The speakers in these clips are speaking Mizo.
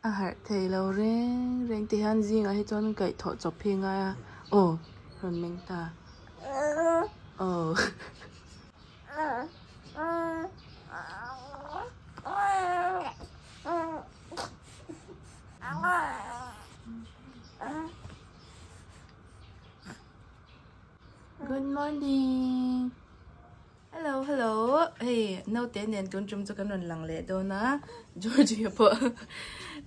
A harh thei lo reng reng ti hian zingah hi chuan kaih thawh chawp hi a ngai a aw rawn meng ta aw Good morning. Hello hello hei naute nen tun tum chu kan rawn lang leh dawn a Georgie pawh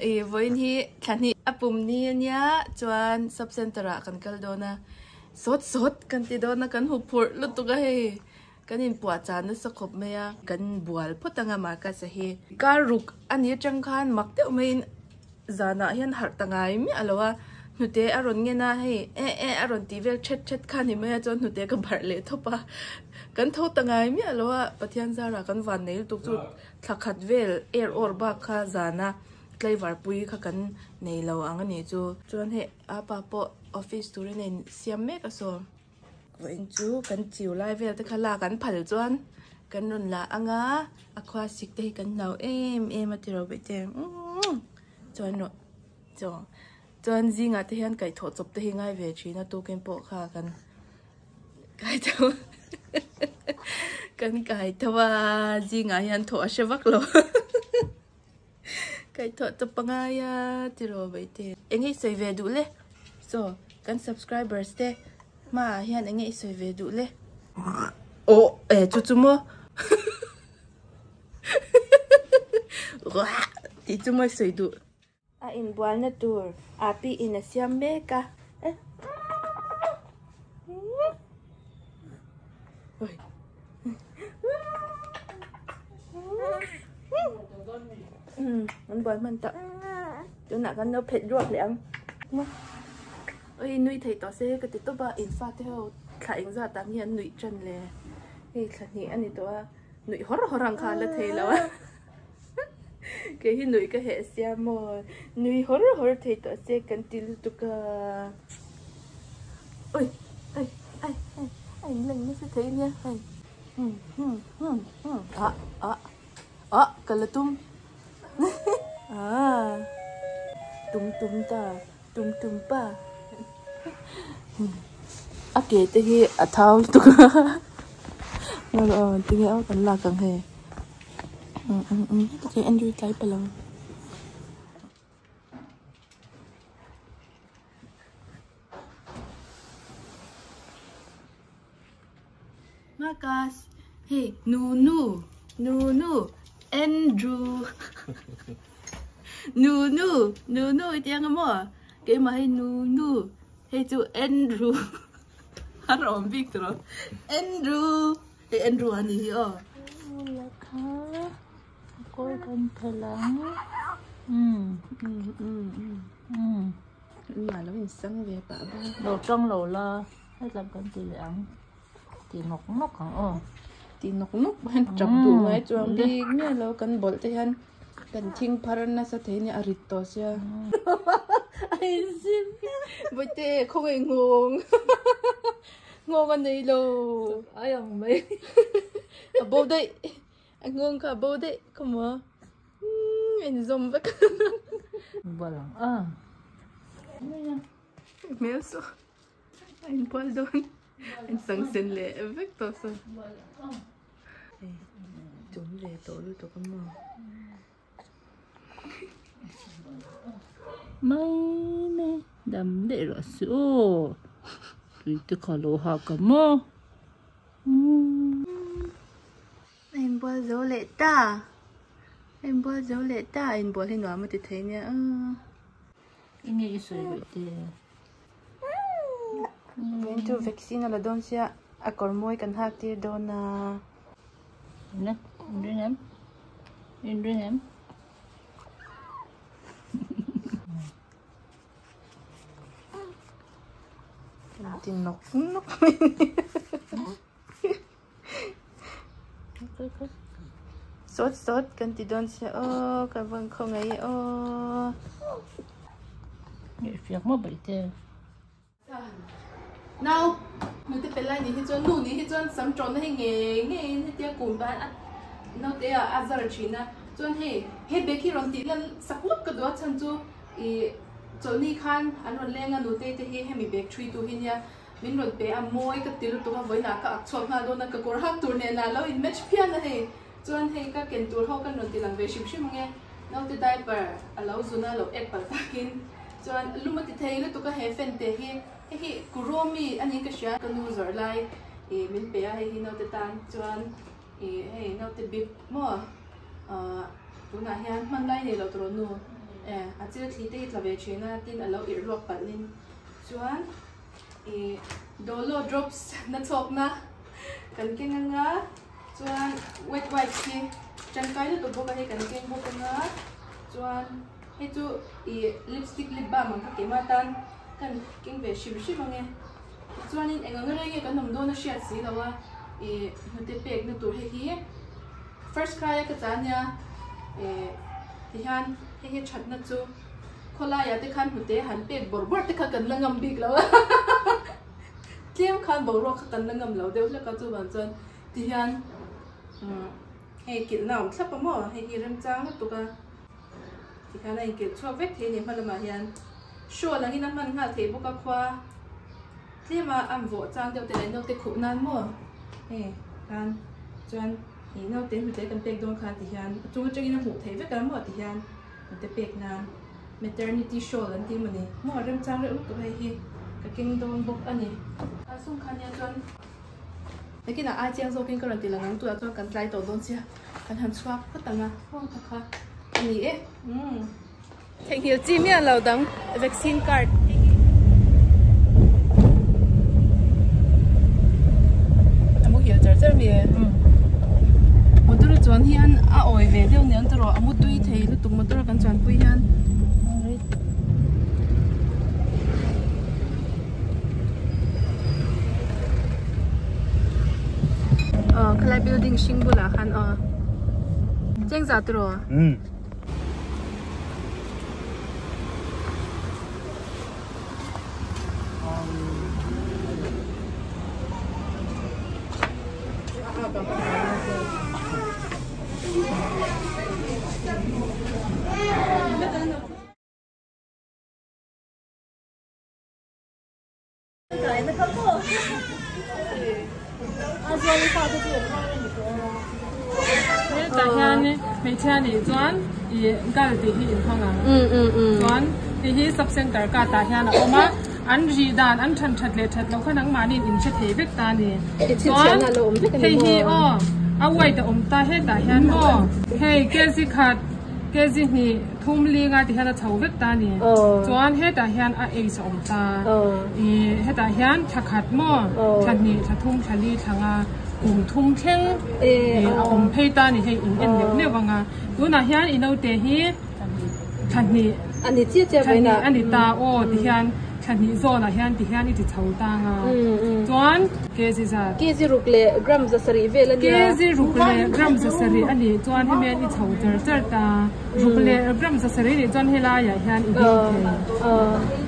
ih vawiin hi thla hnih a pum ni ania chuan sub center ah kan kal dawn a sawt sawt kan ti dawn a kan hu phurh lutuk a hei kan inpuah chah nasa khawp mai a kan bual phawt anga Marcus a hi kar ruk a ni atang khan mak deuh maiin Zanah hian harh ta ngai miah lo a, hnute a rawn ngen a, hei eh eh a rawn tih vel thet thet kha ni mai a, chuan hnute ka barh leh thawp a, kan tho ta ngai miah lo a, Pathian zarah kan van nei lutuk chu thla khat vel er awr bak kha zana tlaivar pui kha kan nei lo ang a nih chu. Chuan hei apa pawh office turin a insiam mek a saw. Vawiin chu kan chiu lai vel te kha lak an phal chuan kan rawn la ang a, a khua sik te hi kan hlau em em a tiraw beh te umm chuan rawh chaw chuan zingah te hian kaihthawh chawp te hi ngai ve thin a tukin pawh kha kan kai tho kan kai tho a zingah hian thawh a hre vak lo kaihthawh chawp a ngai a tiraw beh te eng nge i sawi ve duh le saw kan subscribers te. Hmaah hian enge i sawi ve duh le? Aw e chu chu maw tih chu maw i sawi duh. A inbualna tur api in a siam mek a. An bual hman tawh. Tunah kan lo phet ruak leh ang. Oi nui thei tawh se ka ti tawp a in fate ho thla eng zat ah nge an nuih tan le hei thla hnih a ni tawh a nuih hawr hawr ang kha an la thei lo a kei hi nuih ka heh sia maw nui hawr hawr thei tawh se kan ti lutuk a oi ai ai ai a in leng nasa thei nia hei hmm hmm hmm hmm ah ah ah ka la tum ah tum tum ta. Tum tum pa a ke te hi a thau lutuk a aw tinge aw kan lak ang hei heti Andrew tlai palh ang. Marcus hei Nunu Nunu Andrew Nunu Nunu i ti ang a maw keimah hei Nunu hei chu Andrew a rawm bik tawh lo Andrew hei Andrew a ni hi aw. Lo insang ve pah bawk. Lo tang lo la. Hetlap kan ti leh ang. Ti nawk nawk ang aw. Ti nawk nawk hian tap duh ngai chuang bik miah lo kan bawlh te hian kan thing phar nasa thei nia a rit tawh sia. A inzim Bawihte khawngaih nghawng nghawng a nei lo. Ai ang mai. A bo daih a nghawng kha a bo daih khawmaw a inzawm vek. Bawlh ang a. Hmel saw. A inbual dawn in sang sen leh vek tawh saw hei tum ve tawh lutuk a maw mai mai dam daih rawh se aw tui te kha lo hak a maw a inbual zo leh ta a inbual zo leh ta a inbual hi nuam a ti thei nia aw. Enge i sawi leh te? Vawiin chu vaccine a la dawn sia a kawr mawi kan hak tir dawn a. Ne, in ring em? In ring em? Ti nawk nawk mai ni. Sawt sawt kan ti dawn sia aw ka van khawngaih e aw. Ngaihfiak maw baih te. Nau nute pe lai ni hi chuan nu ni hi chuan sam tawhna hi ngei ngeiin hetia kum tan a naute ah a zar thin a. Chuan hei he bag hi rawn tih lan sak lawk ka duh a chhan chu ih chawlhni khan an rawn leng a nutei te hi hemi bag thui tu hi nia min rawn pe a mawi ka ti lutuk a vawiinah ka ak chhuak nghal dawn a ka kawr hak tur nen ah lo in match phian a hei chuan hei ka ken tur ho kan rawn ti lang ve hrim hrim ange naute diaper a lo zun a lo ek palh takin chuan lum a ti thei lutuk a he fan te hi hei hi kuromi a niin ka hria ka nu zawrh lai ih min pe a hei hi naute tan chuan. Ih hei naute bip maw ah tunah hian hman lai nei lo tawh nu e a chil thli te hi tla ve thin a tin a lo irh ruak palh in chuan ih dolo drops na chhawk na kan keng anga chuan wet wipes hi tangkai lutuk bawk a hei kan keng bawk anga chuan hei chu ih lipstick lip balm ang kha keimah tan kan keng ve hrim hrim ange. Tichuanin eng ang reng nge kan awm dawn a hriat si lo a, ih hnute pekna tur hei hi first cry a ka chah ania ih tihian hei hi thatna chu khawlaiah te khan hnute han pek bawrh bawrh te kha kan la ngam bik lo a tlem khan boruak kha kan la ngam lo deuh hlek a chuvang chuan tihian umm hei kilhna a awm thlap a maw hei hi remchang lutuk a. Tikhan a inkilh chhuak vek thei a ni hma lamah hian shawl angin a hman nghal theih bawk a khua tlem a an vawh chang deuh te leh naute khuh nan maw hei khan chuan ih naute hnute kan pek dawn khan ti hian a chung atangin a hmuh theih vek ang maw ti hian hnute pek nan maternity shawl an ti mawni maw remchang reuh lutuk hei hi ka keng dawn bawk a ni a sum khan nia chuan nakinah ai chiang zawkin ka rawn ti lang ang tunah chuan kan tlai tawh dawn sia. Kan han chhuak phawt ang a, aw kha kha a ni e umm. Theihnghilh chi miah lo dang vaccine card. A muhil char char mi e. Motor a chuan hian a awi ve deuh nen tawh a mu tui thei lutuk motor a kan chuan pui hian. Aw khalai building hring bulah khan aw cheng zah tawh rawh. Hetah hian hmeichhia nih chuan ih gal tih hi in hmang ang chuan hei hi sub center card ah hian a awm a an rih dan an than that leh that loh kha nangmahni in hre thei vek ta a ni chuan hei hi aw a white a awm ta hetah hian maw hei kg khat kg hnih. Thum linga ti hian a chho vek ta a ni. Chuan hetah hian a age a awm ta. Ih hetah hian thla khat maw thla hnih thla thum thla li thla nga kum thum thleng ih a awm phei ta a ni hei in en neuh neuh ang a. Tunah hian i naute hi thla hnih thla hnih a ni ta aw ti hian. Thla hnih zawnah hian ti hian i ti chho tang a, chuan kg zat. Kg ruk leh gram za sarih vel a nia. Kg ruk leh gram za sarih a nih chuan hemi hian i chho char char ta. Ruk leh gram za sarih a nih chuan helaiah hian i ding thei.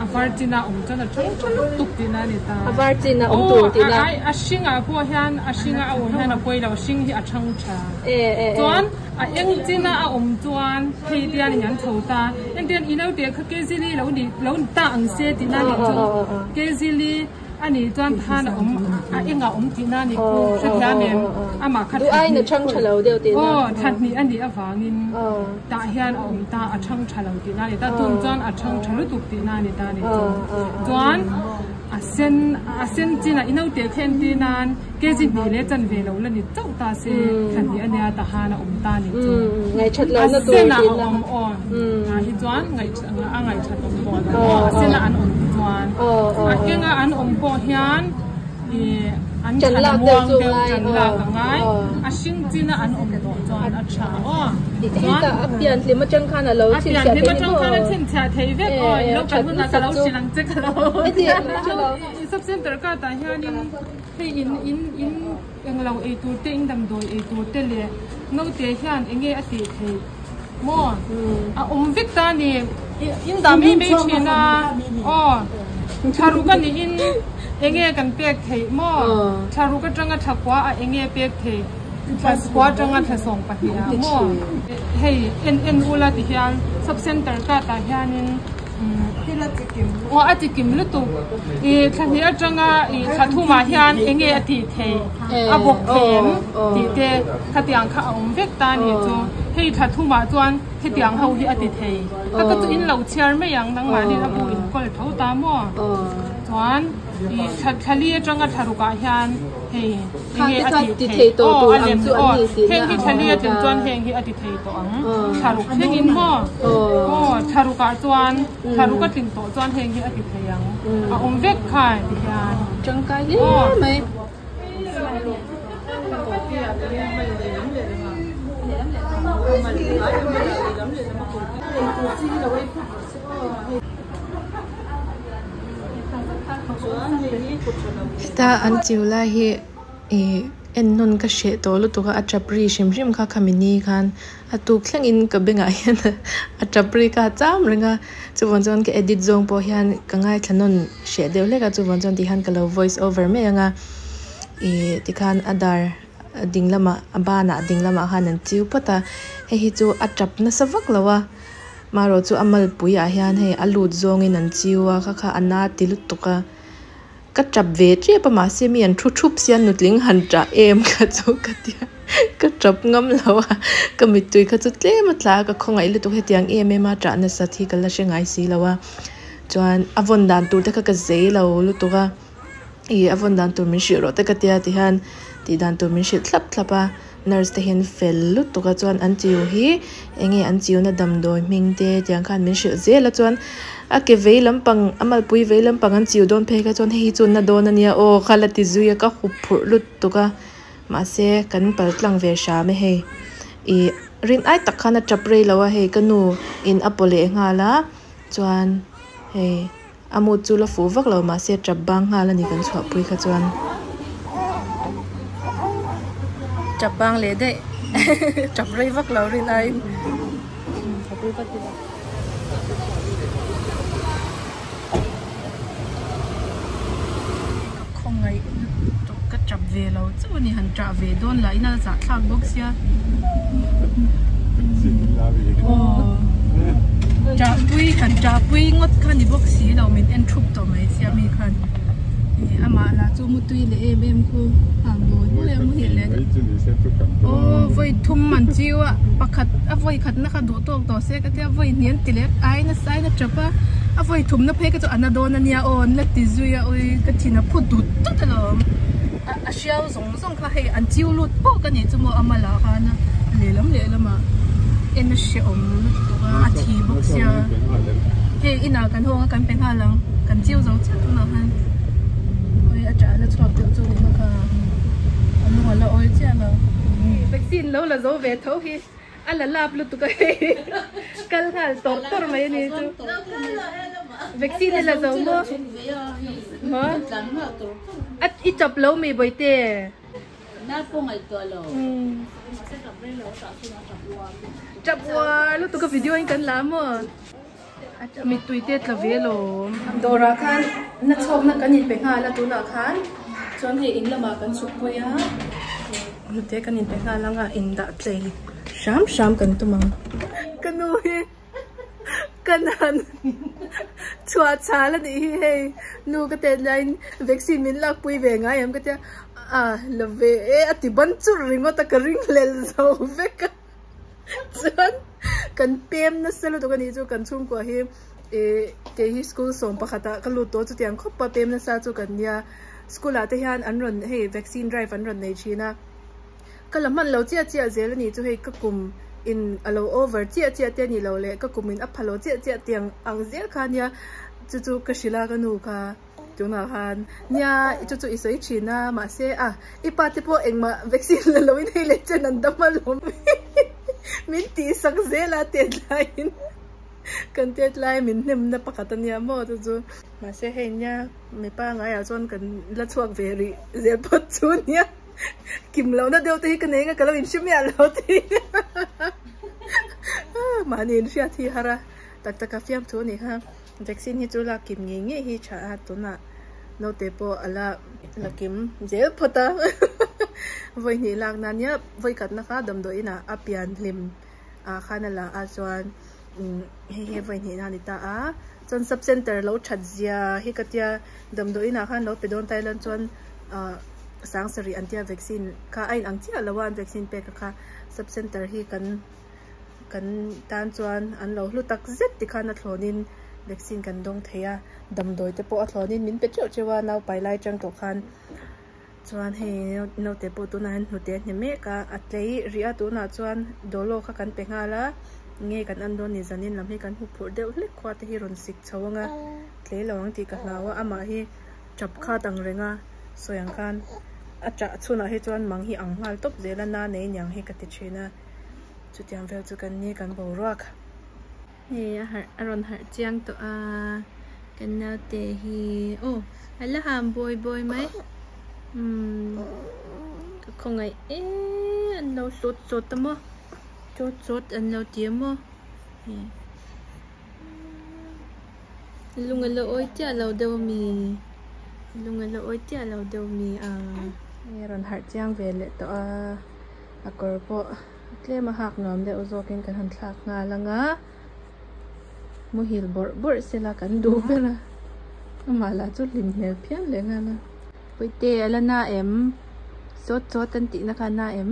A var chin a awm chuan a thang tha lutuk tihna a ni ta. A var chin a awm tur tihna. Aw, a hringah pawh hian a hringa a awm hian a pawi lo, a hring hi a thang tha. Chuan. A eng china a awm chuan hei tian in an chho ta. Engtian i naute kha Kezili lo ni lo ni ta ang se tihna nih chu Kezili a nih chuan than a awm a engah awm tihna nih khu hrethiam em amah kha Duh aiin a chhang tha lo deuh tihna. Aw thla hnih a nih avangin tah hian a awm ta a chhang tha lo tihna a ni ta tun chuan a chhang tha lutuk tihna a ni ta nih chu chuan A sen a sen chin a i naute kha entir nan kg hnih leh chan ve lo la ni chauh ta se thla hnih a nia tahan a awm ta ni chu a sen ah a awm aw ah hi chuan a ngaihthat awm pawh lo aw a sen ah an awm hi chuan a keng a an awm pawh hian ih an than a muang deuh chan lak a ngai a hring chin a an awm tawh chuan a tha aw chuan a pian hlim atang khan a lo chhinchhiah thei a pian hlim atang khan a chhinchhiah thei vek aw i lo kal hunah ka lo hrilh ang che ka lo Sub center card ah hianin hei in in in englo ei tur te in damdawi ei tur te leh naute hian enge a tih theih maw a awm vek ta a ni in dah mai mai thin a aw tha ruk a niin enge kan pek theih maw tha ruk atanga tha kua a enge pek theih. Thla kua atanga thla 12 ah maw hei en en ula ti hian sub center kat ah hianin aw a ti kim lutuk ih thla hnih atanga ih thla thum ah hian eng nge a tih theih a bawk thei em tih te khatiang kha a awm vek ta a nih chu hei thla thum ah chuan hetiang ho hi a ti thei ka ka chu in lo chhiar mai ang nangmahni a bu in kawl tho ta maw chuan ih thla thla li atanga thla ruk ah hian hei eng nge a tih theih aw a lem aw heng hi thla li a tlin chuan heng hi a ti thei tawh ang thla ruk thleng in maw aw thla ruk ah chuan thla ruk a tlin tawh chuan heng hi a ti thei ang a awm vek kha ti hian tangkai hle mai. Heta an chiu lai hi ih en nawn ka hreh tawh lutuk a a tap ri hrim hrim kha khami ni khan a tuk thlengin ka bengah hian a tap ri kha a cham reng a chuvang chuan ka edit zawng pawh hian ka ngaithla nawn hreh deuh hlek a chuvang chuan tihian ka lo voice over mai ang a ih tikhan a dar ding lamah a banah ding lamah khan an chiu phawt a hei hi chu a tap nasa vak lo a. Marawh chu a malpui ah hian hei a lut zawngin an chiu a kha kha a na ti lutuk a ka tap ve tep a mahse mi an thu thup sia nutling han tah em kha chu ka tia ka tap ngam lo a ka mittui kha chu tlem a tla a ka khawngaih lutuk hetiang em em a tah nasat hi ka la hre ngai si lo a chuan a vawn dan tur te kha ka zei lo lutuk a ih a vawn dan tur min hrilh rawh te ka tia ti hian tih dan tur min hrilh thlap thlap a. Nurse te hian fel lutuk a chuan an chiu hi enge an chiu na damdawi hming te tiang khan min hrilh zel a chuan a ke vei lampang a malpui vei lampang an chiu dawn phei kha chuan hei hi chu na dawn ania aw kha la ti zui a ka hup phurh lutuk a mahse kan pal tlang ve hram e hei ih rin ai tak khan a tap rei lo a hei ka nu in a paw leh nghal a chuan hei. A mut chu la fuh vak lo mahse tap bang nghal a ni kan chhuahpui kha chuan. Tap bang leh daih tap rei vak lo rin aiin. Ka khawngaih lutuk ka tap ve lo chauh a ni han tah ve dawn lah in a zahthlak bawk sia. Ṭahpui han ṭahpui ngawt kha ni bawk si lo min en thup tawh mai sia mi khan ih amah lah chu mutui leh em em khu a mawi mawi a muhil leh aw vawi thum an chiu a pakhat a vawi khat na kha duh tawk tawh se ka tia vawi hnih an ti leh ai nasa in a tap a a vawi thum na phei kha chu a na dawn ania aw an la ti zui a awi ka thin a phu dut dut alawm a hriau zawng zawng kha hei an chiu lut pawk a nih chu maw a mala khan a lehlam lehlamah en a hrehawm lutuk a a thi bawk sia hei inah kan hawng a kan pe nghal ang kan chiu zo chiah tunah khan awi a ṭah la chhuak deuh chu a ni kha kha a lung a la awi chiah lo vaccine lo la zo ve tho hi a la lap lutuk a hei kal nghal tawrh tawrh mai a ni chu vaccine a la zo maw maw a i chap lo mi bawihte. Tap uar lutuk a video in kan la maw mittui te tla ve lawm. Dawrah khan na chhawkna kan inpe nghal a tunah khan chuan hei in lamah kan chhuk pui a hnute kan inpe nghal ang a indah tlei hram hram kan tum ang. Ka nu hi ka nan chhuah chhal a nih hi hei nu ka tet laiin vaccine min lak pui ve ngai em ka tia a la ve e a ti ban churh ringawt a ka ring hlel zo vek a chuan kan pem nasa lutuk a nih chu kan chhungkua hi ih kei hi school 11 ah ka lut tawh chutiang khawp a pem nasa chu kan nia school ah te hian an rawn hei vaccine drive an rawn nei thin a. Ka la hman lo chiah chiah zel a nih chu hei ka kum in a lo over chiah chiah te a nih loh leh ka kum in a pha lo chiah chiah tiang ang zel kha nia chu chu ka hrilh a ka nu kha tunah khan nia chu chu i sawi thin a mahse a i pa te pawh engmah vaccine la lo in hei leh chen an dam alawm min tih sak zel a tet laiin kan tet lai min hnem na pakhat a nia maw chu chu mahse hei nia mipa ngaiah chuan kan la chhuak ve rih zel phawt chu nia. Kim lohna deuh te hi ka nei nga ka lo inhre miah lo tih mahni inhriat hi har a tak tak a fiam thu a nih kha vaccine hi chu lak kim ngei ngei hi tha a tunah naute pawh a la la kim zel phawt a. Vawi hnih lak na nia vawi khatna kha damdawiin ah a pian hlim ah khan a la a chuan hei hi vawi hnih na a ni ta a chuan sub center lo that zia hi ka tia damdawiin ah khan lo pe dawn ta ila chuan ah sang sarih an tia vaccine kha a inang chiah lo a an vaccine pek a kha sub center hi kan kan tan chuan an lo hlu tak zet tikhan a thlawnin vaccine kan dawng thei a damdawi te pawh a thlawnin min pe teuh teuh a naupai lai atang tawh khan chuan hei naute pawh tunah hian hnute a hne mek a a tlei rih a tunah chuan dawlaw kha kan pe nghal a nge kan en dawn ni zanin lam hi kan hmu phurh deuh hlek khua te hi rawn sik chho ang a tlei lo ang tih ka hlau a amah hi tap khat ang reng a sawi ang khan a chah chhunah hi chuan mang hi ang nghal tawp zel a na nei niang hi ka ti thin a chutiang vel chu kan ni kan boruak. Hei a harh a rawn harh chiang tawh a kan naute hi aw a la ham bawi bawi mai umm ka khawngaih em an lo sawt sawt a maw chawt chawt an lo ti a maw hei lung a la awi chiah lo deuh a mi lung a la awi chiah lo deuh a mi a hei a rawn harh chiang ve leh tawh a a kawr pawh. Tlem a hak nuam deuh zawkin kan han thlak nghal ang a, muhil bawrh bawrh sela kan duh ber a, amah lah chu hlim hmel phian leh nghal a. Puite a la na em? Sawt sawt an tihna kha a na em?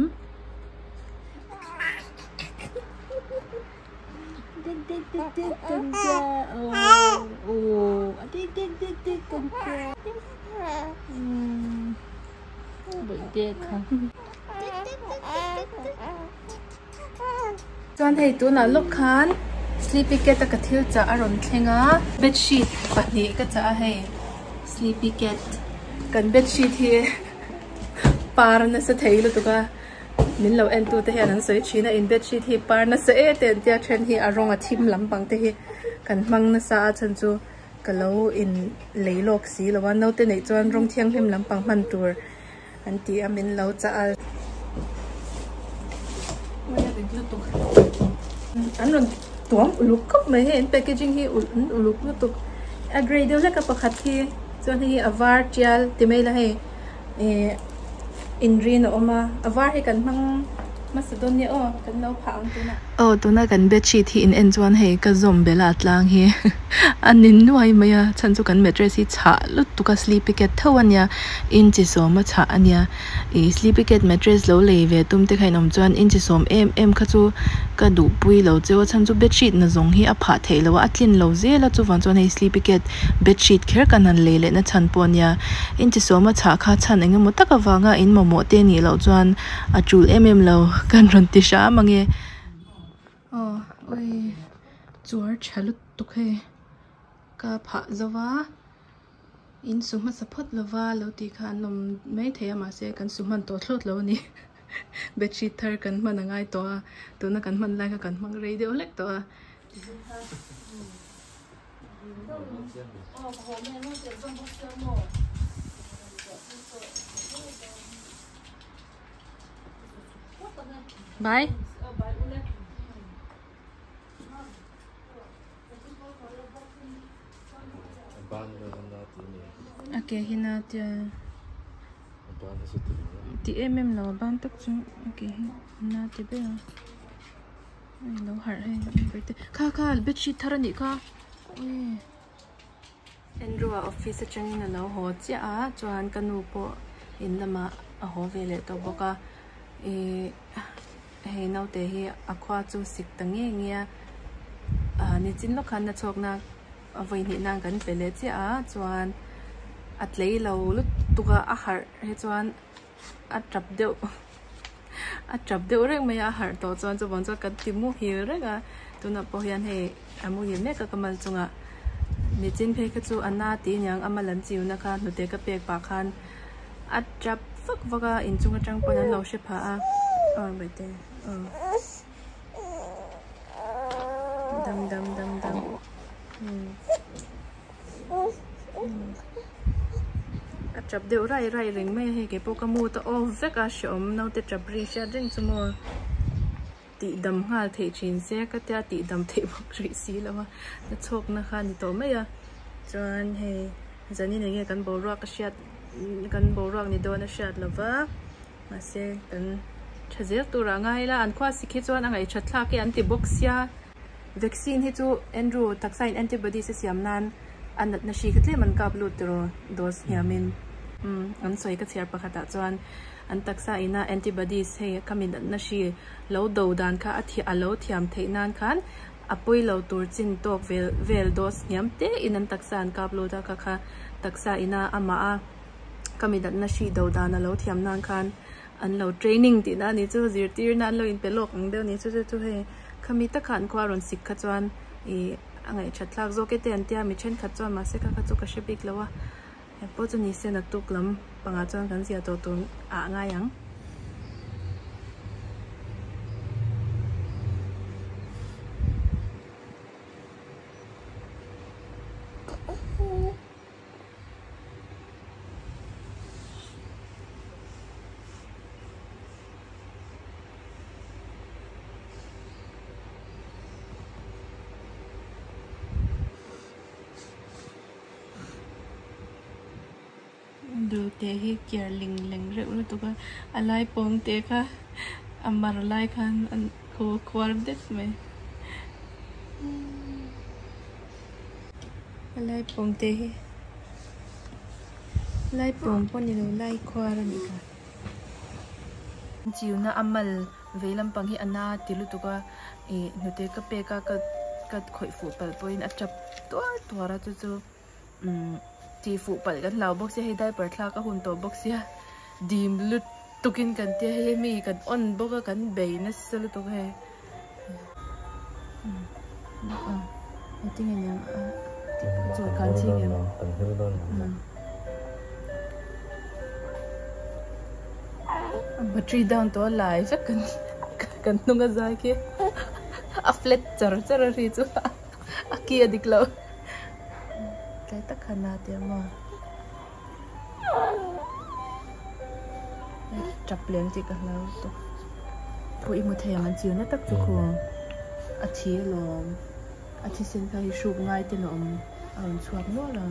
Dek dek dek dek kan tia aw aw dek dek dek dek kan tia Puite kha. Chuan hei tunah lawk khan sleepy cat a ka thil chah a rawn thleng a bedsheet pahnih ka chah a hei sleepy cat kan bedsheet hi par nasa thei lutuk a min lo en tu te hian an sawi thin a in bedsheet hi par nasa e te an tia then hi a rawng a thim lampang te hi kan hmang nasa a chhan chu ka lo in lei lawk si lo a naute neih chuan rawng thianghlim lampang hman tur. An ti a min lo chah a. An rawn tuam uluk khawp mai hei an packaging hi an uluk lutuk a grey deuh hlek a pakhat hi chuan hei hi a var tial ti mai la hei ih inrin a awm a a var hi kan hmang hmasa dawn nia aw kan lo phah ang tunah. Aw tuna kan bedsheet hi in en chuan hei ka zawm bela tlang hi a ni nuai mai a chhan chu kan mattress hi chhah lutuk a sleepy cat tho a nia inchi sawm a chhah a nia ih sleepy cat mattress lo lei ve tum te kha in awm chuan inchi sawm em em kha chu ka duh pui lo cheu a chhan chu bedsheet na zawng hi a phah theih loh a a tlin lo zel a chuvang chuan hei sleepy cat bedsheet kher kan han lei leh na chhan pawh a nia inchi sawm a chhah kha chhan eng emaw tak avanga in mamawh te nih loh chuan a tul em em lo kan rawn ti hram ang e. Aw ui chuar tha lutuk hei ka phah zo va in su hmasa phawt lova lo tih kha an awm mai thei a mahse kan su hman tawh thlawt lo a ni bedsheet thar kan hman a ngai tawh a tuna kan hman lai kha kan hmang rei deuh hlek tawh a. Bye. A ke hi na tia ti em em lo a ban tak chu a ke hi na ti ber a hei lo harh hei kha kha bedsheet thar a nih kha ui. Andrew-a office atangin a lo haw chiah a chuan ka nu pawh in lamah a haw ve leh tawh bawk a ihh hei naute hi a khua chu sik ta nge nge a ah nichin lawk khan nachhawkna a vawi hnih nan kan pe leh chiah a chuan a tlei lo lutuk a a harh hi chuan a tap deuh a tap deuh reng mai a a harh tawh chuan chuvang chuan kan ti muhil reng a tunah pawh hian hei a muhil mek a ka mal chungah nichin phei kha chu a na tih aniang a mal an chiu na kha hnute ka pek pah khan a tap vak vak a inchung atang pawn an lo hre phah a aw baite aw dam dam dam dam umm. A tap deuh rai rai reng mai a hei kei pawh ka mood a off vek a hreawm naute tap ri hriat reng chu maw tih dam nghal theih thin se ka tia tih dam theih bawk rih si lo a na chhawk na kha a ni tawh mai a chuan hei zanin eng nge kan boruak a hriat kan boruak ni dawn a hriat lo va. Mahse kan tha zel tur ah ngai ila an khua sik hi chuan a ngaihṭhat thlak e an ti bawk sia. Vaccine hi chu Andrew taksa in antibodies a siam nan a natna hri kha tlem an kap lut tiraw dose hniam in. Umm an sawi ka chhiar pakhat ah chuan an taksa ina antibodies hei khami natna hri lo do dan kha a a lo thiam theih nan khan a pawi lo tur chin tawk vel vel dose hniam te in an taksa an kap lut a kha kha taksa ina amah a khami natna hri do dan a lo thiam nan khan an lo training tih na a ni chu zirtirna an lo inpe lawk ang deuh a ni chu chu chu hei khami taka an khua rawn sik kha chuan ih a ngaihṭhat thlak zawk e te an tia mi thenkhat chuan mahse kha kha chu ka hre bik lo a engpawh chu ni se naktuk lam pangah chuan kan ziah tawh tur ah ngai ang. Duhte hi kiar ling leng reuh lutuk a a lai pawng te kha a mar lai khan an khuar det mai a lai pawng te hi lai pawng pawh ni lo lai khuar a nih kha. Chiuna a mal vei lampang hi a na ti lutuk a ih hnute ka pek a ka ka khawih fuh palh pawhin a tap tuar tuar a chu chu umm tih fuh palh kan hlau bawk sia hei diaper thlak a hun tawh bawk sia dim lutukin kan tia hei mi kan on bawk a kan bei nasa lutuk hei engtin nge niang a chawi kan chhing em battery down tawh a lai vek kan kan hnung a zai khi a flat char char a ri chu a ki a dik lo tlai tak khan a tia maw tap lem tih ka hlau tawp pawh i hmu thei ang an chiu na tak chu khaw a thi alawm a thisen kha hi hruk ngai te la awm a rawn chhuak nual a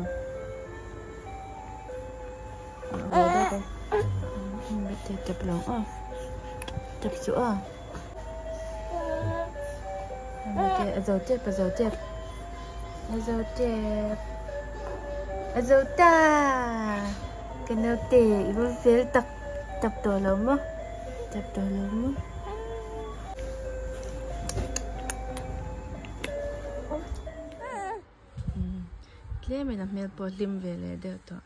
tap lo a tap chu a a zo tep a zo tep a zo tep a zo ta ka naute i va fel tak tap tawh lo maw tap tawh lo maw. Tlemin a hmel pawh hlim ve leh deuh tawh.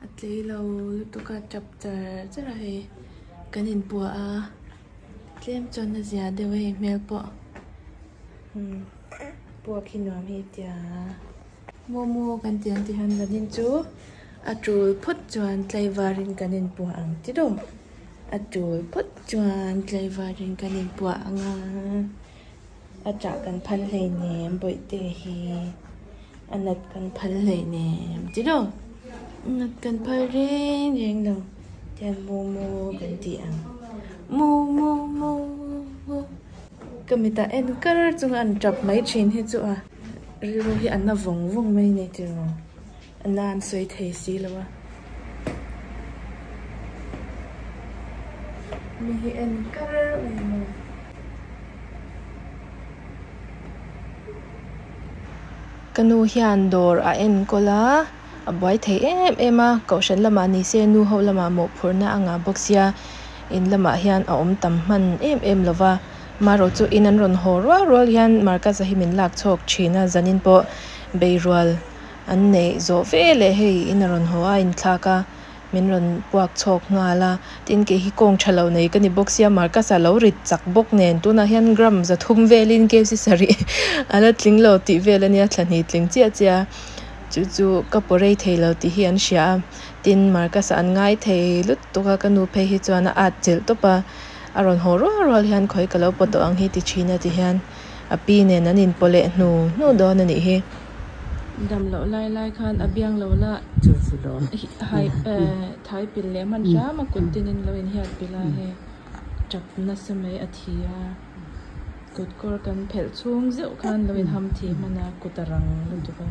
A tlei lo lutuk a tap char char a hei kan inpuah a tlem chuan a zia deuh a hei hmel pawh umm puak hi nuam hi tia momo kan tih ang tihian zanin chu a tul phawt chuan tlaivarin kan inpuah ang ti dawm a tul phawt chuan tlaivarin kan inpuah ang a. A chah kan phal hleinem bawihte hi a nat kan phal hleinem ti lo nat kan phal reng reng lo tian mu mu kan ti ang mu mu mu mu ka mitah en kar chunga an tap mai thin hi chu a rilru hi a na vawng vawng mai a ni tiraw a na an sawi thei si lo a mi hi en kar mai maw. Ka nu hian dawr a enkawl a, a buai thei em em a, kohhran lamah ni se nu ho lamah mawhphurhna a ngah bawk sia, in lamah hian a awm tam hman em em lo va, marawh chu in an rawn haw rual rual hian Marcus-a hi min lak chhawk thin a, zanin pawh beirual an neih zawh veleh hei in a rawn haw a inthlak a min rawn puak chhawk nghal a tin kei hi kawng tha lo nei ka ni bawk sia Marcus a lo rit chak bawk nen tunah hian gram zathum velin kc sarih a la tling lo tih vel ania thla hnih tling chiah chiah a chu chu ka paw rei thei lo tih hi an hria a tin Marcus a an ngai thei lutuk a ka nu phei hi chuan a at chilh tawp a a rawn haw rual rual hian khawi ka lo paw tawh ang hi ti thin a ti hian a pi nen an inpaw leh hnu hnu dawn a nih hi. Dam loh lai lai khan a biang lo la hai thai pil leh hman hram a kut tin in lo inhiat pil a hei tap nasa mai a thi a kut kawr kan phelh chhung zeuh khan lo inham thi hman a kut a rang lutuk a.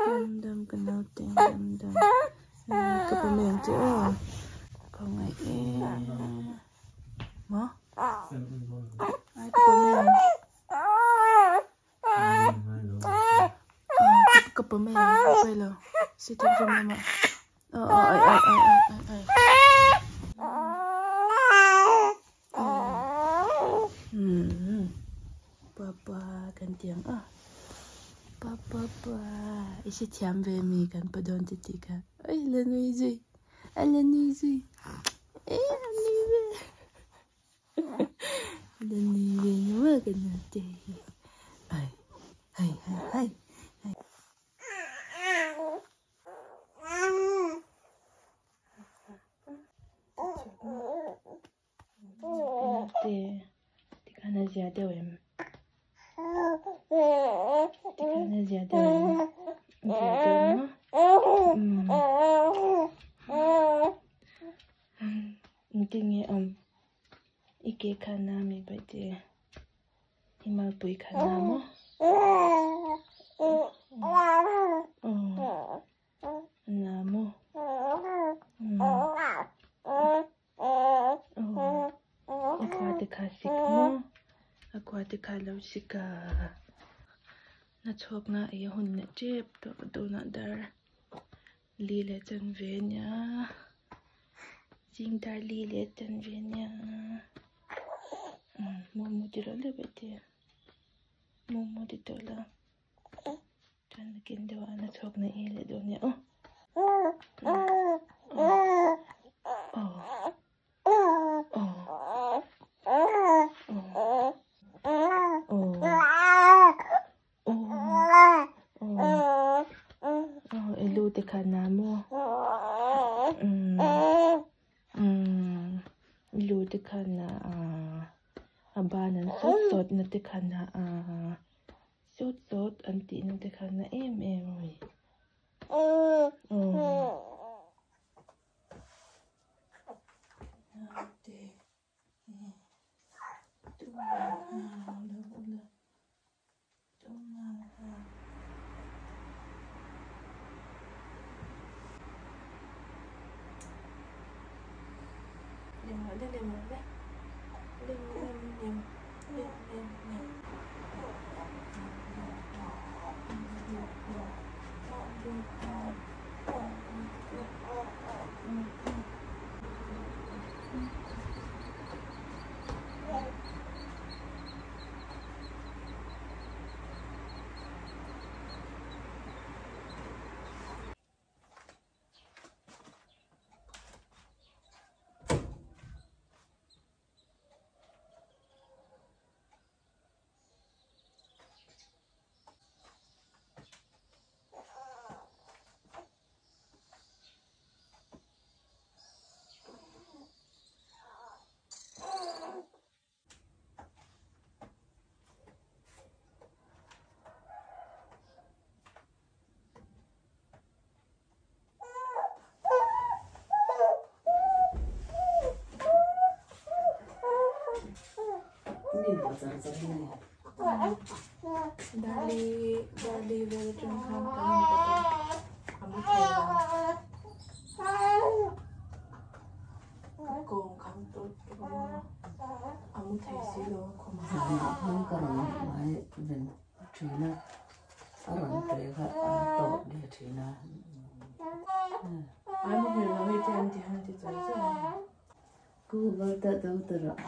Dam dam ka naute dam dam ka pa mai ang che aw ka ngaih em maw ai ka pa mai ang ka pa mai ang ka pai lo sitting room lamah aw aw ai ai ai ai ai Papa kan ti ang a Papa pa i hre thiam ve mi kan pa dawn ti tih kha oi la nui zui a la nui zui e a nui ve a la nui ve nual kan naute hi ai hai hai hai. Te tikhan a zia deuh em tikhan a zia deuh em zia deuh maw umm engtin nge awm i ke kha na mi baihte i malpui kha na maw aw. Na maw? A khua te kha sik maw? A khua te kha lo sik a. Na chhuak na ei a hun leh tep tawh tunah dar li leh chan ve nia. Zing dar li leh chan ve nia. Mu mu ti lo leh baih te. Mu mu ti tawh la. Chuan nakin deuh ah na chhuak na ei leh dawn nia aw. Elu te kha na maw elu te kha na a ban an sawt sawt na te kha na a. Sawt sawt an tih na te khan na em em a ni. Darli darli vel atang khan kan in pawt a a mu thei lo ka kawng kham tawp tawp a a mu thei si lo a khum ah. Thin a, a rawn ṭe kha a tawp leh thin a. Ai muhil lo hei te an ti han ti char char a. Ku val ta do ta rawh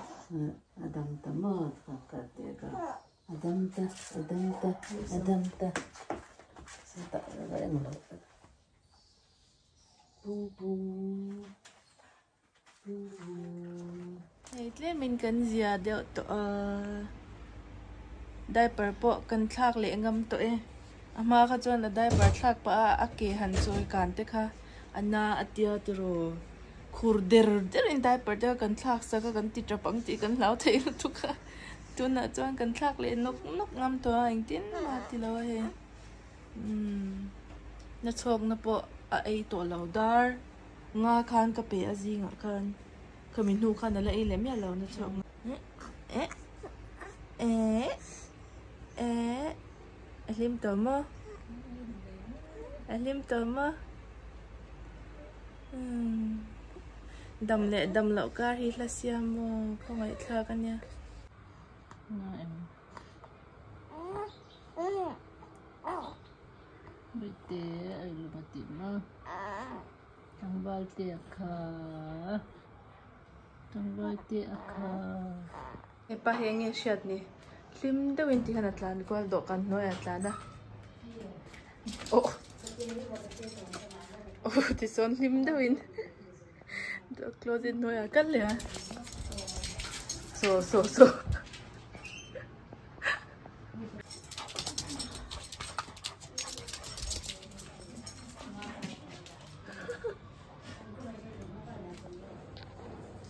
a dam ta maw ka ka ti ka a dam ta a dam ta a dam ta sa ta reng lo pung pung. Hei tlemin kan zia deuh tawh a, diaper pawh kan thlak leh ngam tawh e. A hma kha chuan a diaper thlak pah a, a ke han chawi kan te kha a na a tia tiraw khur der derin diaper te kha kan thlak sak a, kan ti tap ang tih kan hlau thei lutuk a. Tunah chuan kan thlak leh nawk nawk ngam tawh a, engtin mah a ti lo a hei. Umm nachhawkna pawh a ei tawh lo dar. Nga khan ka pe a zingah khan khami hnu khan ala ei leh miah lo na chhuak eh eh eh a hlim tawh maw a hlim tawh maw umm dam leh dam loh kar hi hla siam maw khawngaih thlak ania. Bawihte a ilum a tih maw tlangval te a kha tlangval te a kha. Hepa hi enge hriat ni hlim deuhin ti hian a tlan kual dawhkan hnuaiah a tlan a oh oh tisawn hlim deuhin closet hnuaiah a kal leh a saw saw saw.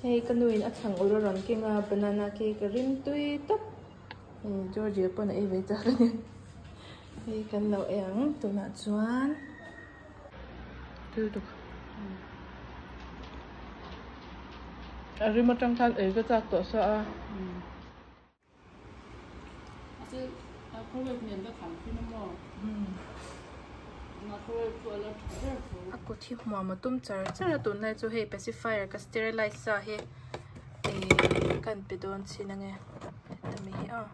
Hei ka nuin a chhang ur a rawn keng a banana cake a rim tui tawp hei Georgia pawn a ei ve chak a ni hei kan lo ei ang tunah chuan a rim atang khan ei ka chak tawh sa a. A kut hi hmuam a tum char char a tunlai chu hei pacifier ka sterilize sa hi ihh ka han pe dawn chhin ange heta mi hi aw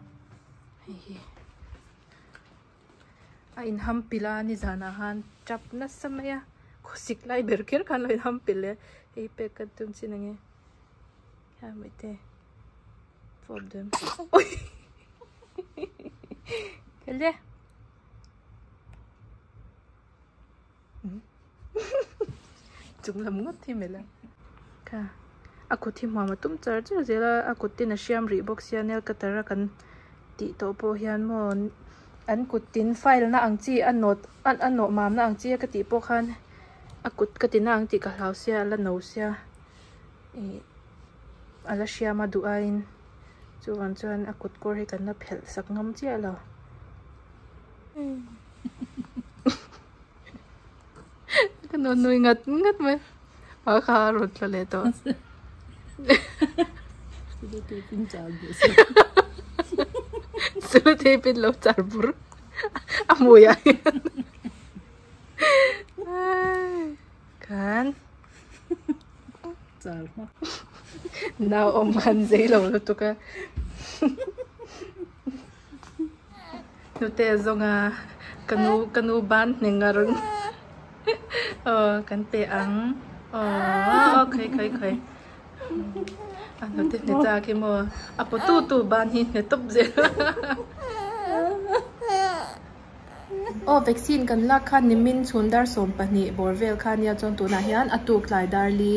hei hi a inham pilh a nizanah khan tap nasa mai a khawsik lai ber kher khan lo inham pilh e hei pek ka tum chhin ange. Chung lam ngawt hi mela kha a kut hi hmuam a tum char char zel a a kut ten a hriam rih bawk sia nail cutter a kan tih tawh pawh hian maw an kut tin file na ang chi a nawt a nawh mam na ang chi a ka tih pawh khan a kut ka ti na ang tih ka hlau sia a la no sia. Ih a la hriam a duh aiin chuvang chuan a kut kawr hi kan la phelh sak ngam chiah lo ka nawn nui ngat ngat mai a kha a rawn tla leh tawh cellotape in lo char bur a hmui ah hian khan. Nau awm khan zei lo lutuk a hnute zawnga ka nu ka nu ban hneng a rawn aw kan pe ang aw khawi khawi khawi a hnute hne chak hi maw a paw tu tu ban hi hne tawp zel. Aw vaccine kan lak khan nimin chhun dar 12 bawr vel kha ania chuan tunah hian a tuk tlai dar li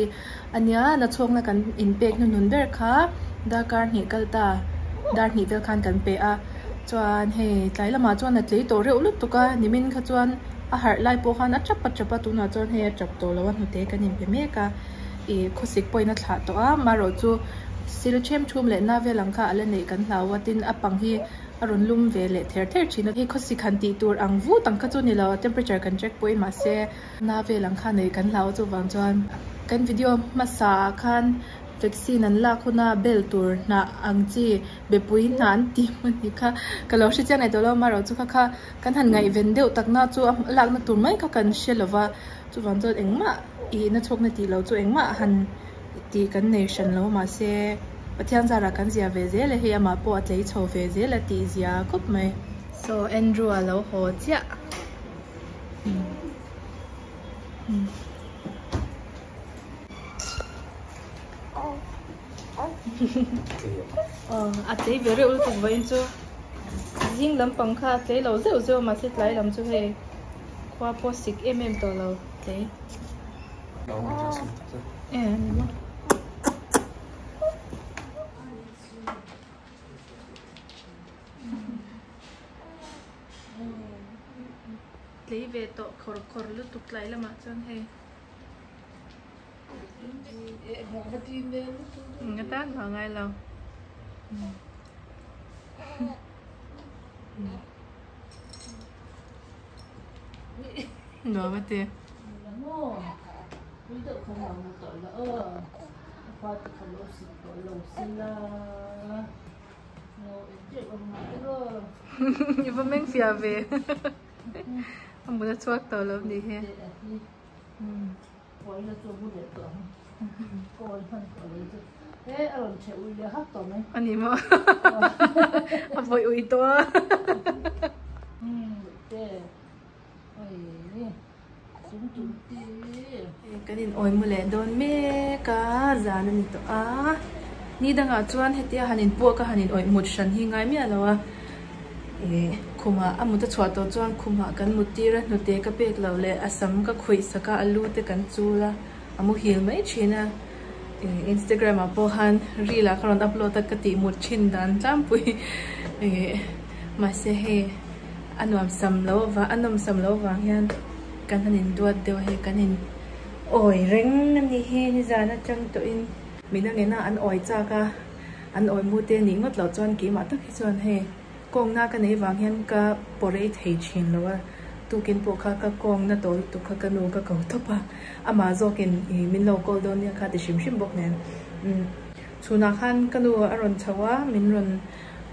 ania nachhawkna kan inpek hnuhnun ber kha darkar hnih kal ta dar hnih vel khan kan pe a chuan hei tlai lamah chuan a tlei tawh reuh lutuk a nimin kha chuan a harh lai pawh khan a tap a tap a tunah chuan hei a tap tawh lo a hnute kan inpe mek a ih khawsik pawhin a thlah tawh a amaherawh chu sil them thum leh na vel ang kha a la neih kan hlau a tin a pang hi. A rawn lum ve leh ther ther thin a, hei khawsik han tih tur ang vut ang kha chu ni lo, temperature kan check pawhin mahse na vel ang kha nei kan hlau chuvang chuan kan video hmasa ah khan Vaccine an lak huna bel tur hnah ang chi bepui hnah an tih hmun ni kha ka lo hre chiang leh tawh lo amaherawh chu kha kha kan han ngaihven deuh tak na chu a lakna tur mai kha kan hre lova chuvang chuan engmah ih na chhawkna tih loh chu engmah han tih kan nei hran lo mahse Pathian zarah kan zia ve zel e hei amah pawh a tlei chho ve zel a tih zia khawp mai. Saw Andrew a lo haw chiah. A tlei ve reuh lutuk vawiin chu zing lampang kha a tlei lo zeuh zeuh a mahse tlai lam chu hei khua pawh sik em em tawh lo tlei e a ni maw. Tlei ve tawh khawr khawr lutuk tlai lamah chuan hei. Nga tan vang ngai lo. Nuam a ti. I va meng fiah ve. A mut a chhuak tawh lo nih hi. A ni maw? A vawih ui tawh a. Kan in awi mu leh dawn mek a, zan a ni tawh a. Ni dangah chuan hetia han in puak a han in awih mut hran hi ngai miah lo a. Ih khumah a mut a chhuah tawh chuan khumah kan mut tir a, hnute ka pek loh leh a sam ka khuih sak a, a lu te kan chul a, a muhil mai thin a. Ih Instagram ah pawh khan reel ah ka rawn upload a ka tih mut thin dan tlangpui ih mahse hei a nuam sam lo avang a nawm sam lo avang hian kan han in duat deuh a hei kan in awi reng a ni hi nizan atang tawhin mi dangin a an awi chak a. An awi mu te nih ngawt loh chuan keimah tak hi chuan hei kawngna ka neih vang hian ka pawrei thei thin lo a, tukin pawh kha ka kawngna tawh lutuk kha ka nu ka ko tawp a, amah zawkin ih min lo call dawn nia kha ti hrim hrim bawk nen umm chhunah khan ka nu a rawn chho a min rawn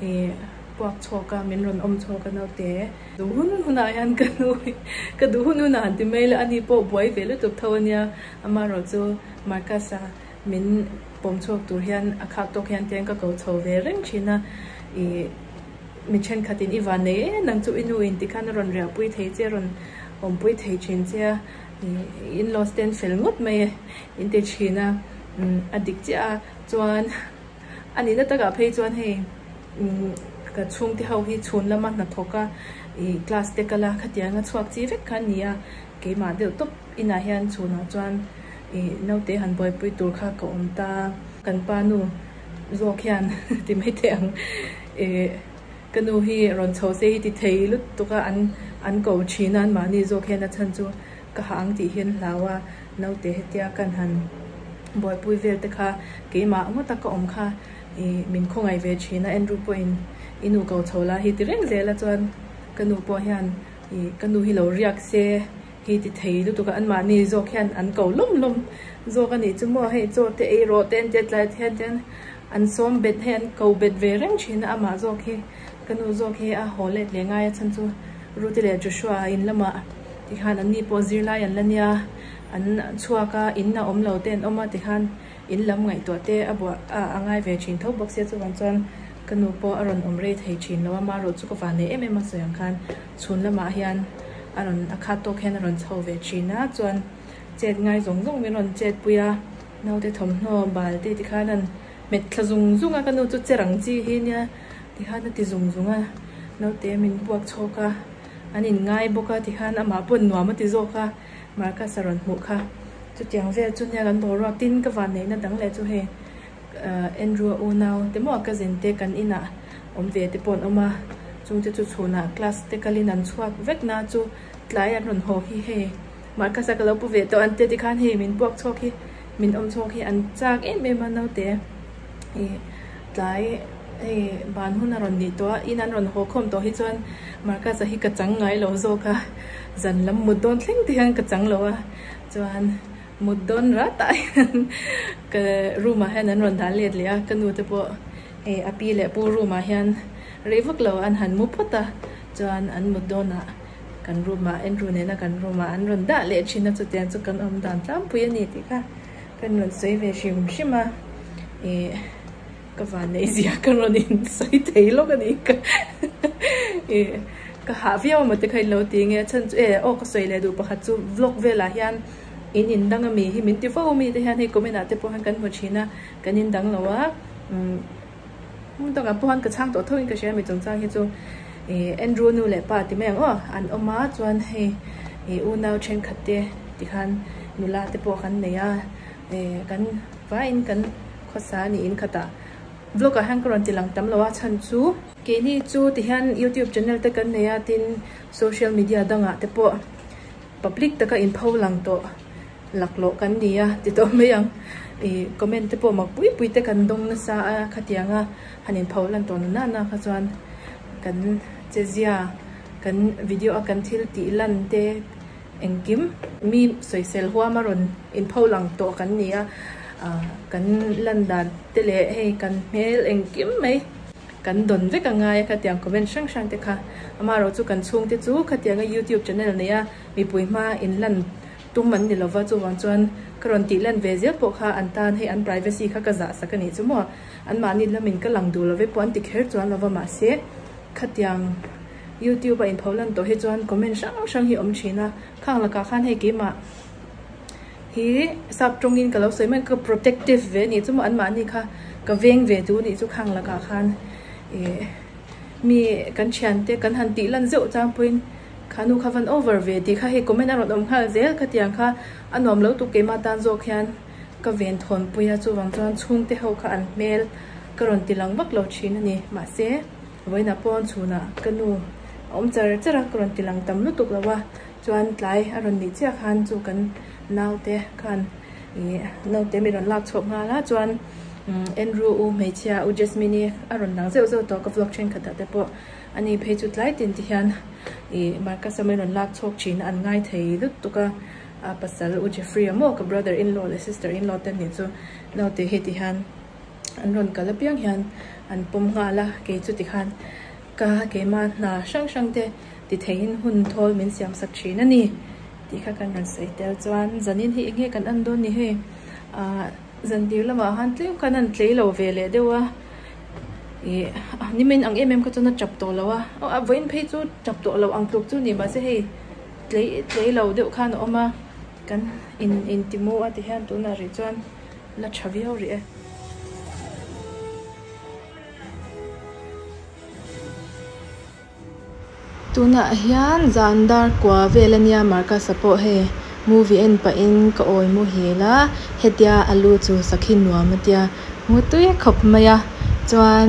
ih puak chhawk a min rawn awm chhawk a naute duh hun hunah hian ka nu hi ka duh hun hunah han ti mai la ani pawh buai ve lutuk tho ania amaherawh chu Marcus-a Min pawm chhuak tur hian a khak tawk hian tiang ka ko chho ve reng thin a, ih mi thenkhatin i van nei e nang chu i nu in tikhan a rawn riahpui thei che a rawn awmpui thei thin che a, ih in lost ten fel ngawt mai e in ti thin a, umm a dik chiah a chuan a nihna takah phei chuan hei umm ka chhungte ho hi chhun lama hnathawk a ih class te kal a khatianga chhuak chi vek kha a ni a keimah deuh tawp inah hian chhunah chuan. Ih naute han buaipui tur kha ka awm ta. Kan pa nu zawk hian ti mai teh ang. Ih ka nu hi rawn chho se hi ti thei lutuk a an an ko thin a anmahni zawk hian a chhan chu ka hah ang tih hian hlau a naute hetia kan han buaipui vel te kha keimah ngawt a ka awm kha ih min khawngaih ve thin a Andrew pawhin i nu ko chho la hi ti reng zel a chuan ka nu pawh hian ih ka nu hi lo riak se. Hi ti thei lutuk a anmahni zawk hian an ko lawm lawm zawk a nih chu maw hei chaw te ei rawh te an tia tlai te hian chuan an sawm bet hei an ko bet ve reng thin a amah zawk hi ka nu zawk hi a haw let leh ngai a chhan chu Ruth leh Joshua in lamah tikhan an ni pawh zirlai an la nia an chhuak a in a awm lo te an awm a tikhan in lam ngaihtuah te a buah a ngai ve thin tho bawk sia chuvang chuan ka nu pawh a rawn awm rei thei thin lo a marawh chu ka van nei em em a sawi ang khan Chhun lamah hian a rawn a khat tawk hian a rawn chho ve thin a chuan chet ngai zawng zawng min rawn chet pui a naute thawmhnaw bal te tikhan an hmet thla zung zung a ka nu chu che rang chi hi nia tikhan a ti zung zung a naute min puak chhawk a an in ngai bawk a tikhan amah pawn nuam a ti zawk a Marcus a rawn hmuh kha chutiang vel chu nia kan boruak tin ka van neihna dang leh chu hei Andrew a unau te maw a cousin te kan inah awm ve te pawh an awm a chungte chu chhunah class te kalin an chhuak vek na chu tlai an rawn haw hi hei Marcus a ka lo pu ve tawh an tia tikhan hei min puak chhuak hi min awm chhuak hi an chak em em a naute ih tlai hei ban hun a rawn nih tawh a in an rawn haw khawm tawh hi chuan Marcus a hi ka chang ngai lo zawk a zan lam mut dawn thleng te hian ka chang lo a chuan. mut dawn rat ah hian ka room ah hian an rawn dah let leh a ka nu te pawh hei a pi leh pu room ah hian rei vak lo an han mu phawt a chuan an mut dawn ah kan room ah Andrew nena kan room ah an rawn dah leh thin a chutiang chu kan awm dan tlangpui a ni tih kha kan rawn sawi ve hrim hrim a ih ka van neih zia ka rawn in sawi thei lawk a ni ka ih ka hah viau amaw te kha in lo ti nge a chhan chu e aw ka sawi leh duh pakhat chu vlog velah hian in in dang ami hi min ti fo ami te hian hei comment ah te pawh hian kan hmu thin a kan in dang lo a umm hmun dangah pawh hian ka chhang tawh tho in ka hria ami chungchang hi chu ih Andrew nu leh pa ti mai ang aw an awm a chuan hei ih unau thenkhat te tikhan nula te pawh kan nei a ih kan vaiin kan khawsa a niin khatah vlog ah hian ka rawn ti lang tam lo a chhan chu keini chu ti hian youtube channel te kan nei a tin social media dangah te pawh public taka in pho lang tawh laklawh kan ni a ti tawh mai ang ih comment te pawh mak pui pui te kan dawng nasa a khatianga han in pho lan tawh na na kha chuan kan che zia kan video a kan thil tih lan te engkim mi sawisel huam a rawn in pho lang tawh kan ni a ah kan lan dan te leh hei kan hmel engkim mai kan dawn vek a ngai a khatiang comment hrang hrang te kha amaherawh chu kan chhungte chu khatianga youtube channel nei a mipui hma in lan tum an ni lova chuvang chuan ka rawn tih lan ve zel pawh kha an tan hei an privacy kha ka zah sak a nih chu maw anmahni lamin ka lang duh love pawh an ti kher chuan lova mahse khatiang youtube a inpho lan tawh hi chuan comment hrang hrang hi awm thin a khang lakah khan hei keimah hi sap tawngin ka lo sawi mai ka protective ve a nih chu maw anmahni kha ka veng ve duh a nih chu khang lakah khan ih mi kan thiante kan han tih lan zeuh chang pawhin kha nu kha van over ve tih kha hei comment a rawn awm nghal zel khatiang kha a nuam lo tuk keimah tan zawk hian ka ven thawn pui a chuvang chuan chhungte ho kha an hmel ka rawn ti lang vak lo thin a ni mahse vawiinah pawn chhunah ka nu a awm char char a ka rawn ti lang tam lutuk lo a. Chuan tlai a rawn nih chiah khan chu kan naute khan ih naute mi rawn lak chhuak nghal a chuan Andrew u hmeichhia u Jasmine i a rawn lang zeuh zeuh tawh ka vlog thenkhatah te pawh ani phei chu tlai tin ti hian ih Marcus a mai rawn lak chhuak thin a an ngai thei lutuk a a pasal u Jeffrey a maw ka brother in law leh sister in law te nih chu naute hi ti hian an rawn kal apiang hian an pawm nghal a kei chu ti khan ka keimah hna hrang hrang te. Ti theiin hun thawl min siam sak thin a ni tih kha kan rawn sawi tel chuan zanin hi eng nge kan en dawn ni hei ah zan tir lamah khan tlem khan an tlei lo ve leh deuh a ih nimin ang em em kha chuan a tap tawh lo a aw a vawiin phei chu tap tawh lo ang tluk chu ni mahse hei tlei tlei lo deuh khan a awm a kan in inti mu a ti hian tunah rih chuan la tha viau rih e. Tunah hian zan dar kua vel ania Marcus a pawh hei movie en pahin ka awi muhil a hetia a lu chu sakhi nuam a tia mutui khawp mai a chuan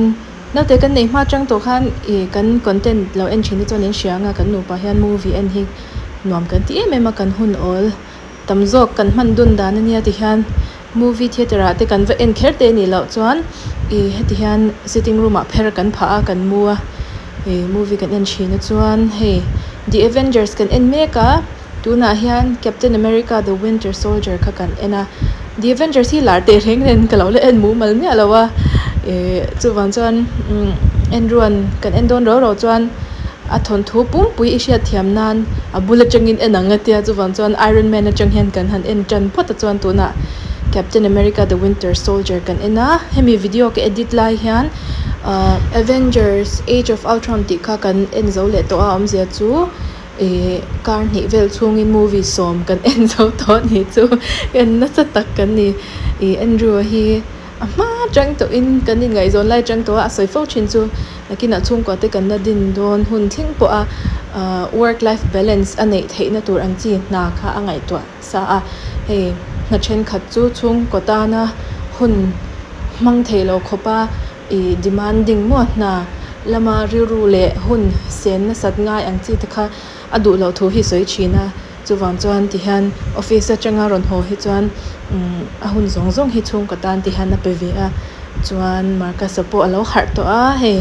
naute kan neih hma atang tawh khan ih kan content lo en thin te chuan in hria anga kan nupa hian movie en hi nuam kan ti em em a kan hun awl tam zawk kan hman dun dan ania ti hian movie theatre ah te kan va en kher te anih loh chuan ih heti hian sitting room ah pher kan phah a kan mu a ih movie kan en thin a chuan hei the avengers kan en mek a tunah hian captain america the winter soldier kha kan en a the avengers hi lar teh reng nen ka lo la en mumal miah lo a ih chuvang chuan umm Andrew-a'n kan en dawn rau rau chuan a thawnthu pumpui i hriat thiam nan a bul atangin en ang a tia chuvang chuan Iron Man atang hian kan han en tan phawt a chuan tunah Captain America the Winter Soldier kan en a hemi video ka edit lai hian ahh Avengers Age of Ultron tih kha kan en zo leh tawh a awmzia chu ih kar hnih vel chhungin movie sawm kan en zo tawh a nih chu en nasa tak kan ni ih Andrew a hi. A hma chang tawhin kan inngaihzawn lai chang tawh a, a sawi fo thin chu nakinah chhungkua te kan la din dawn hun thleng pawh a work life balance a neih theihna tur ang chi hna kha a ngaihtuah sa a, hei hna thenkhat chu chhungkaw tana hun hmang thei lo khawpa ih demanding maw hna lama rilru leh hun sen nasat ngai ang chi te kha a duh loh thu hi sawi thin a. Chuvang chuan ti hian office atanga rawn haw hi chuan umm a hun zawng zawng hi chhungkaw tan ti hian a pe ve a chuan Marcus-a pawh a lo harh tawh a hei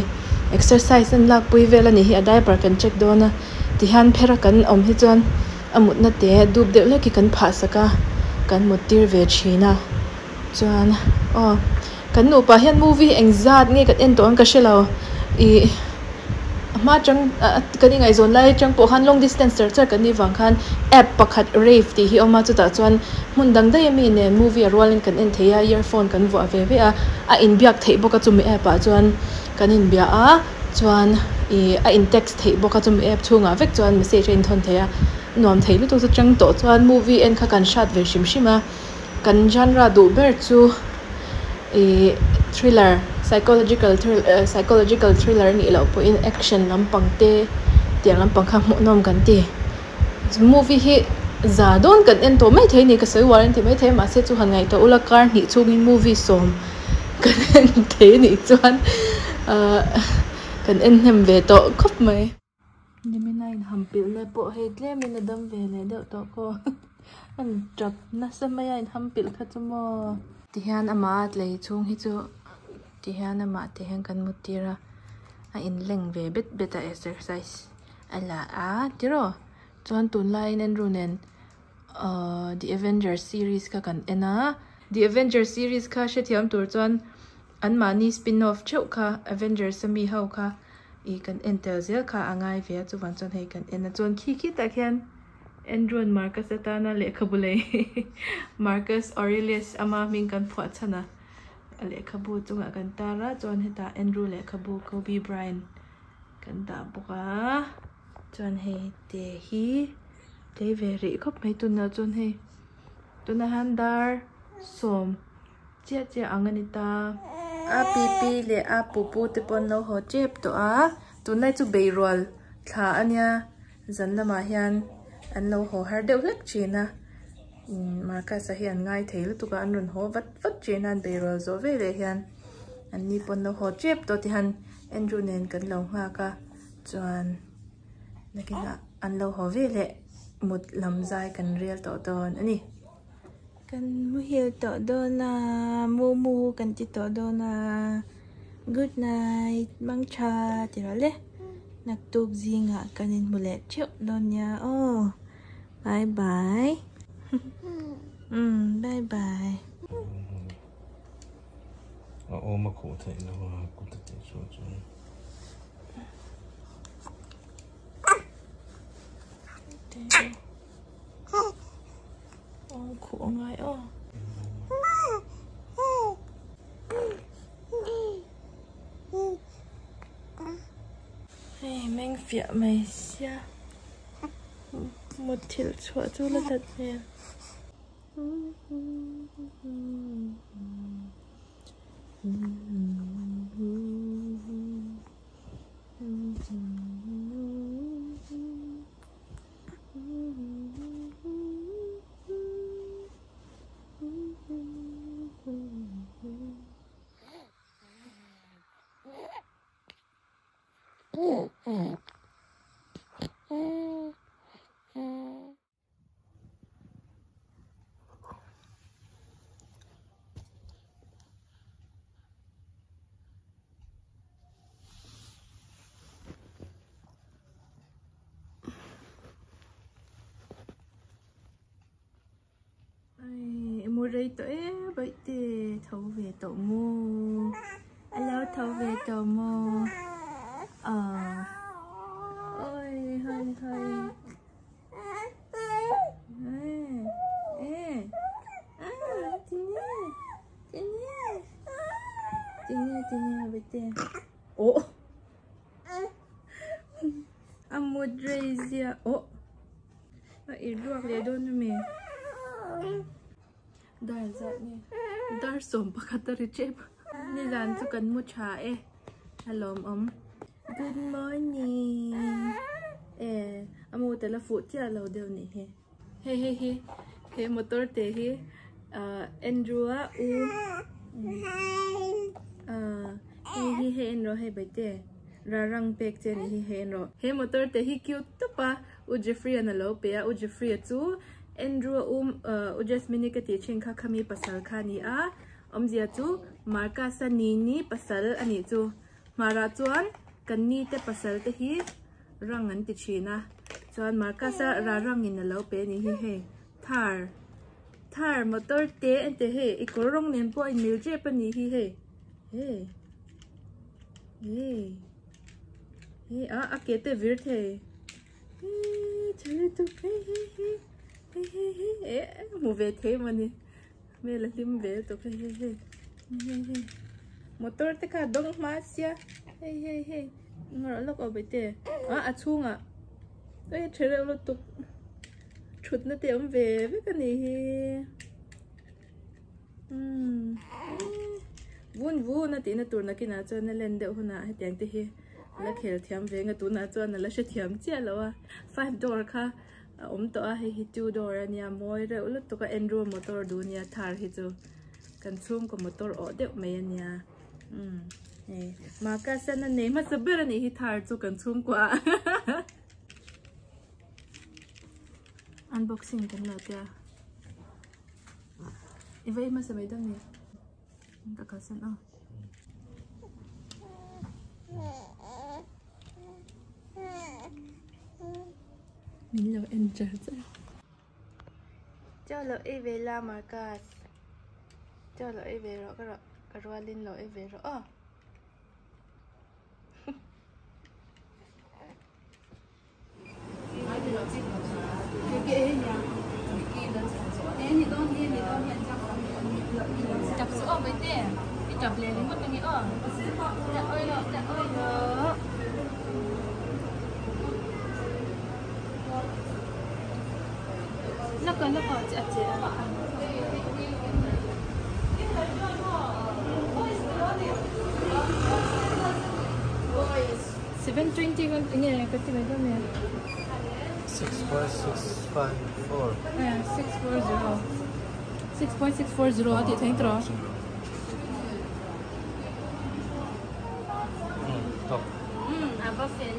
exercise an lakpui vel a nih hi a diaper kan check dawn a ti hian phera kan awm hi chuan a mutna te dup deuh hlek hi kan phah sak a kan mut tir ve thin a chuan aw kan nupa hian movie hi engzat nge kan en tawh ang ka hrelo ih a hma atang kan ingaihzawn lai atang pawh khan long distance char char kan nih vang khan app pakhat rave tih hi a awm a chutah chuan hmun dang daih ami nen movie a rualin kan en thei a earphone kan vuah ve ve a a inbiak theih bawk a chumi app ah chuan kan inbia a chuan ih a in text theih bawk a chumi app chhungah vek chuan message a inthawn thei a nuam thei lutuk chu chang tawh chuan movie en kha kan hrat ve hrim hrim a kan genre duh ber chu ih thriller psychological psychological thriller a nih loh pawhin action lampang te tiang lampang kha hmuhnawm kan ti movie hi za dawn kan en tawh maithei a ni ka sawi uar an ti maithei a mahse chu han ngaihtuah ula kar hnih chhungin movie sawm kan en thei a nih chuan ahh kan en hnem ve tawh khawp mai. Nimina inham pilh na pawh hei tlemin a dam ve leh deuh tawh khaw an tap nasa mai a inham pilh kha chu maw. Tihian amah a tlei chhung hi chu tihian amah te hian kan mut tir a a inleng ve bet bet a exercise a la a tiraw chuan tunlaiin Andrew nen ahh the avengers series kha kan en a the avengers series kha hrethiam tur chuan anmahni spin off theuh kha avengers a mi ho kha. Ih kan en tel zel kha a ngai ve a chuvang chuan hei kan en a chuan khi khi tak hian Andrew an Marcus atana lehkhabu lei Marcus Aurelius ama hming kan phuah chhan a a lehkhabu chungah kan tar a chuan hetah Andrew lehkhabu Kobe Bryant kan dah bawk a chuan hei te hi tlei ve rih khawp mai tunah chuan hei tunah hian dar sawm. Chiah chiah ang a ni ta. A pi pi leh a pu pu te pawh an lo haw tep tawh a, tunlai chu beirual thla a nia, zan lamah hian an lo haw har deuh hlek thin a, Marcus-a hi an ngai thei lutuk a, an rawn haw vat vat thin a, an beirual zawh veleh hian an ni pawh an lo haw tep tawh tihian Andrew nen kan lo nghak a, chuan nakinah an lo haw veleh mut lam zai kan rel tawh dawn a ni. Kan muhil tawh dawn a, mu mu kan ti tawh dawn a, good night mang tha ti rawh le, naktuk zingah kan inhmu leh theuh dawn nia aw, bye bye umm bye bye. A awm a khuh theih lo a kut a tih chu chuan. Khuh a ngai aw. Hei meng fiah mai sia mutthilh chhuah chu la hlat hmel. Ai mu rei tawh e baihte tho ve tawh maw a lo tho ve tawh maw ah oi hai hai e ah tinge tinge tinge tinge baihte oh A mut rei zia oh a ir ruak leh dawn a mi dar zat nge dar sawm pakhat a ri tep nizan chu kan mu tha e a lawmawm good morning e a mu tel a fuh chiah lo deuh nih hi hei hei hi he motor te hi ah Andrew a u ah hei hi hei en rawh hei baite. Rarang pek che anih hi hei en rawh. He motor te hi cute tawp a, U Jeffrey an alo pe a, U Jeffrey a chu Andrew a um U Jasmine-i ka tih thin kha khami pasal kha a ni a, awmzia chu Marcus a ni ni pasal a nih chu. Hmarah chuan kan ni te pasal te hi rang an ti thin a, chuan Marcus a rarang in alo pe anih hi hei Thar. Thar motor te ente hei i kawr rawng nen pawh a inmil tep a nih hi hei hei hei hei ah a ke te vir thei hei tha lutuk hei hei hei hei hei hei eh hmu ve thei mawni hmel a hlim ve lutuk hei hei hei hei hei motor te kha a dawng hma sia hei hei hei ngarawh lawk aw bete ah a chhungah hei tha reuh lutuk. Thutna te awm ve vek a nih hi umm vun vun a tihna tur nakinah chuan a len deuh hunah hetiang te hi la khel thiam ve ang a tunah chuan a la hrethiam chiah lo a five door kha a awm tawh a hei hi two door a nia mawi reuh lutuk a Andrew motor duh nia thar hi chu kan chhungkaw motor awh deuh mai a nia umm hei Marcus-an a nei hmasa ber a nih hi thar chu kan chhungkua ah. Unboxing kan lo tia i va hmasa mai dawn ni ka kalsan aw min lo en char char chaw lo ei ve la Marcus chaw lo ei ve rawh ka rawh ka rualin lo ei ve rawh aw. Tap su aw baite i tap leh ringawt ange aw tah awi rawh tah awi rawh laka laka che a che a. 720 kan enge ka ti mai dawn nge 6.654 640 6.640 a tih thleng tawh top a va fel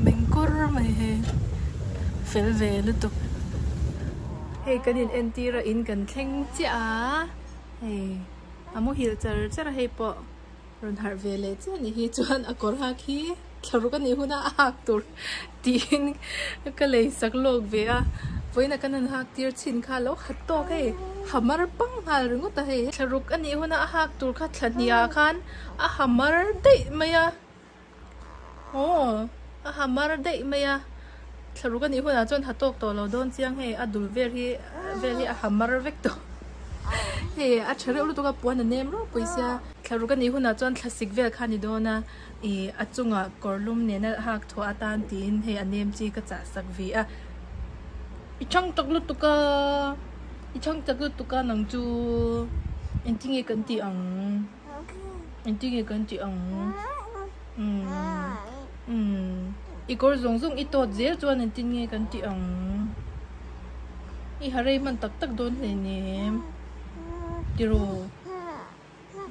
Mengkur mai hei fel ve lutuk. Hei kan in entir a in kan thleng chiah a hei a muhil char char a hei pawh rawn harh ve leh chiah a nih hi chuan a kawr hak hi thlaruk a nih huna a hak tur tiin ka lei sak lawk ve a vawiin a kan han hak tir chhin kha a lo hat tawk hei ha mar pang nghal ringawt a hei thlaruk a nih huna a hak tur kha thla hnih ah khan a ha mar daih mai a aw a ha mar daih mai a thlaruk a nih hunah chuan ha tawk tawh lo dawn chiang hei a dul vel hi vel hi a ha mar vek tawh hei a tha reuh lutuk a puan a nem ropui sia thlaruk a nih hunah chuan thlasik vel kha a ni dawn a. Ih a chungah kawrlum nena hak thuah atan tiin hei a nem chi ka chah sak ve a i chhang tak lutuk a i chhang tak lutuk a nang chu engtin nge kan tih ang engtin nge kan tih ang umm umm i kawr zawng zawng i tawt zel chuan engtin nge kan tih ang i ha rei hman tak tak dawn hleinem tiraw.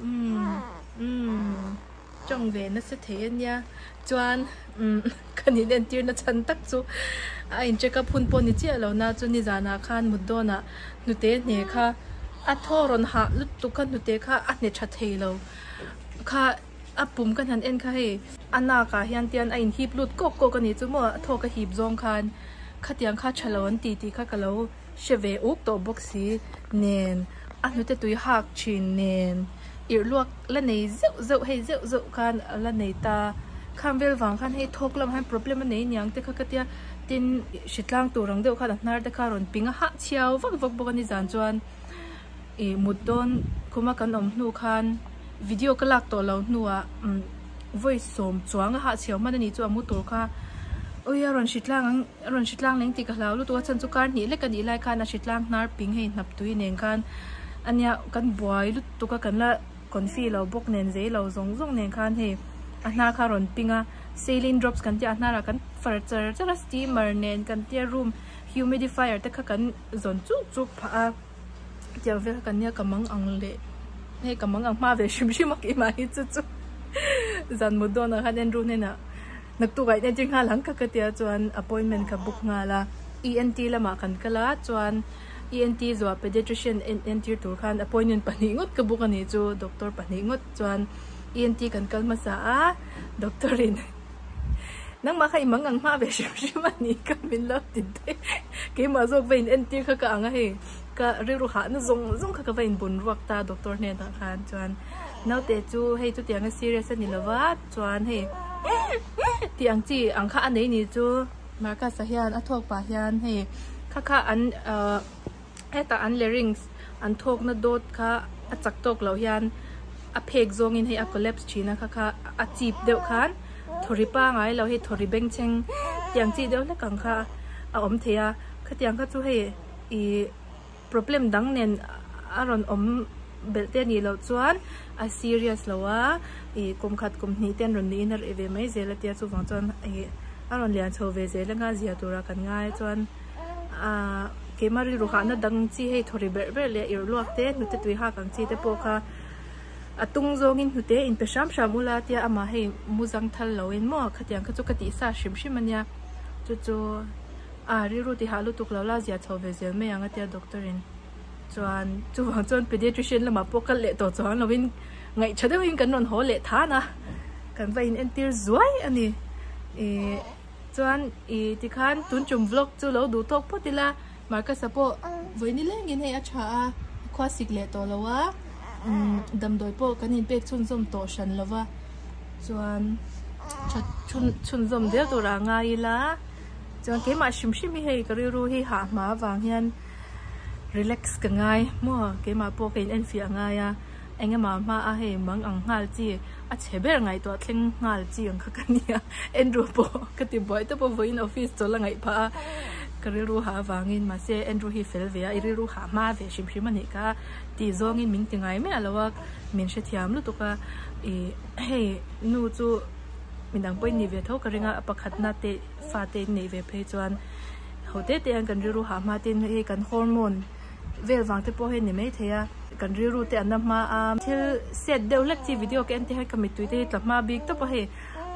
Umm umm tawng ve nasa thei a nia chuan umm ka nin entir na chhan tak chu a in check up hun pawh ni chiah lo na chu nizanah khan mut dawnah hnute hne kha a thaw rawn hah lutuk kha hnute kha a hne tha thei lo kha a pum ka han en kha hei a nak ah hian tian a in hip lut kawk kawk a ni chu maw a thaw ka hip zawng khan khatiang kha tha lo an ti tih kha ka lo hre ve uk tawh bawk si nen a hnute tui hak thin nen irh luak la nei zeuh zeuh hei zeuh zeuh khan a la nei ta khang vel vang khan hei thawk lamah hian problem a nei niang te kha ka tia tin hritlang tur ang deuh khan a hnar te kha a rawn ping a hah chhiau vak vak bawk a ni zan chuan ih mut dawn khuma kan awm hnu khan video ka lak tawh lo hnuah umm vawi sawm chuang a hah chhiau hman a ni chu a mu tur kha ui a rawn hritlang ang. A rawn hritlang leng tih ka hlau lutuk a chhan chu kar hnih lek a nih lai khan a hritlang hnar ping hei hnap tui nen khan a nia kan buai lutuk a kan la confi lo bawk nen zei lo zawng zawng nen khan hei a hnar kha a rawn ping a saline drops kan tia a hnarah kan far char char a steamer nen kan tia room humidifier te kha kan zawn chuk chuk phah a tiang vel kha kan nia ka mang ang leh hei ka mang ang hma ve hrim hrim a keimah hi chu chu zan mut dawnah khan Andrew hnenah. Naktuk ah in entir nghal ang ka ka tia chuan appointment ka book nghal a, ENT lamah kan kal a chuan ENT zawh pediatrician en entir tur khan appointment pahnih ngawt ka book a nih chu doctor pahnih ngawt chuan ENT kan kal hmasa a doctor in nangmah kha i mang ang hma ve hrim hrim a ni ka min lo ti daih keimah zawk va in entir kha ka ang a hei ka rilru hahna zawng zawng kha ka va in bun ruak ta doctor hnenah khan chuan naute chu hei chutianga serious a ni lova chuan hei tih ang chi ang kha a nei ni chu. Marcus a hian a thawk pah hian hei kha kha an ahh hetah an larynx an thawkna dawt kha a chak tawk loh hian a phek zawngin hei a collapse thin a kha kha a chip deuh khan thawri pangai lo hei thawri bengchheng tiang chi deuh hlek ang kha a awm thei a khatiang kha chu hei ihh problem dang nen a rawn awm belh te anih loh chuan a serious lo a ih kum khat kum hnih te an rawn niin a reh ve mai zel a tia chuvang chuan ih a rawn lian chho ve zel anga zia tura kan ngai chuan ahh keimah rilru hahna dang chi hei thaw ri berh berh leh irh luak te hnute tui hak ang chi te pawh kha a tung zawngin hnute in pe hram hram ula tia amah hei mu zang thal loin maw khatiang kha chu ka tih sa hrim hrim ania chu chu. A rilru ti hah lutuk lo la zia chho ve zel mai ang a tia doctor in chuan chuvang chuan pediatrician lamah pawh kal leh tawh chuang lovin ngaihṭha deuhin kan rawn haw leh than a kan va in entir zuai a ni ih chuan ih tikhan tun tum vlog chu lo duh tawk phawt ila Marcus-a pawh vawi nilengin hei a tha a khua sik leh tawh lo a umm damdawi pawh kan inpek chhunzawm tawh hran lo va chuan tha chhun chhunzawm zel turah a ngai ila. Chuan keimah hrim hrim hi hei ka rilru hi hah hma avang hian relax ka ngai maw keimah pawh ka in enfiah ngai a engemaw hma a hei mang ang nghal chi a chhe ber ngaihtuah thleng nghal chi ang kha ka nia Andrew pawh ka ti buai tawp a vawiin office chawlh a ngaih phah a ka rilru hah avangin mahse Andrew hi fel ve a i rilru hah hma ve hrim hrim a nih kha tih zawngin min ti ngai miah lo a min hrethiam lutuk a ih hei nu chu midang pawhin ni ve tho ka ring a a pakhatna te fate in neih ve phei chuan ho te te hian kan rilru hah hma tin hei kan hormone vel vang te pawh hi a ni mai thei a kan rilru te an la hma a thil set deuh hlek chi video ka en te hian ka mittui te hi tla hma bik tawp a hei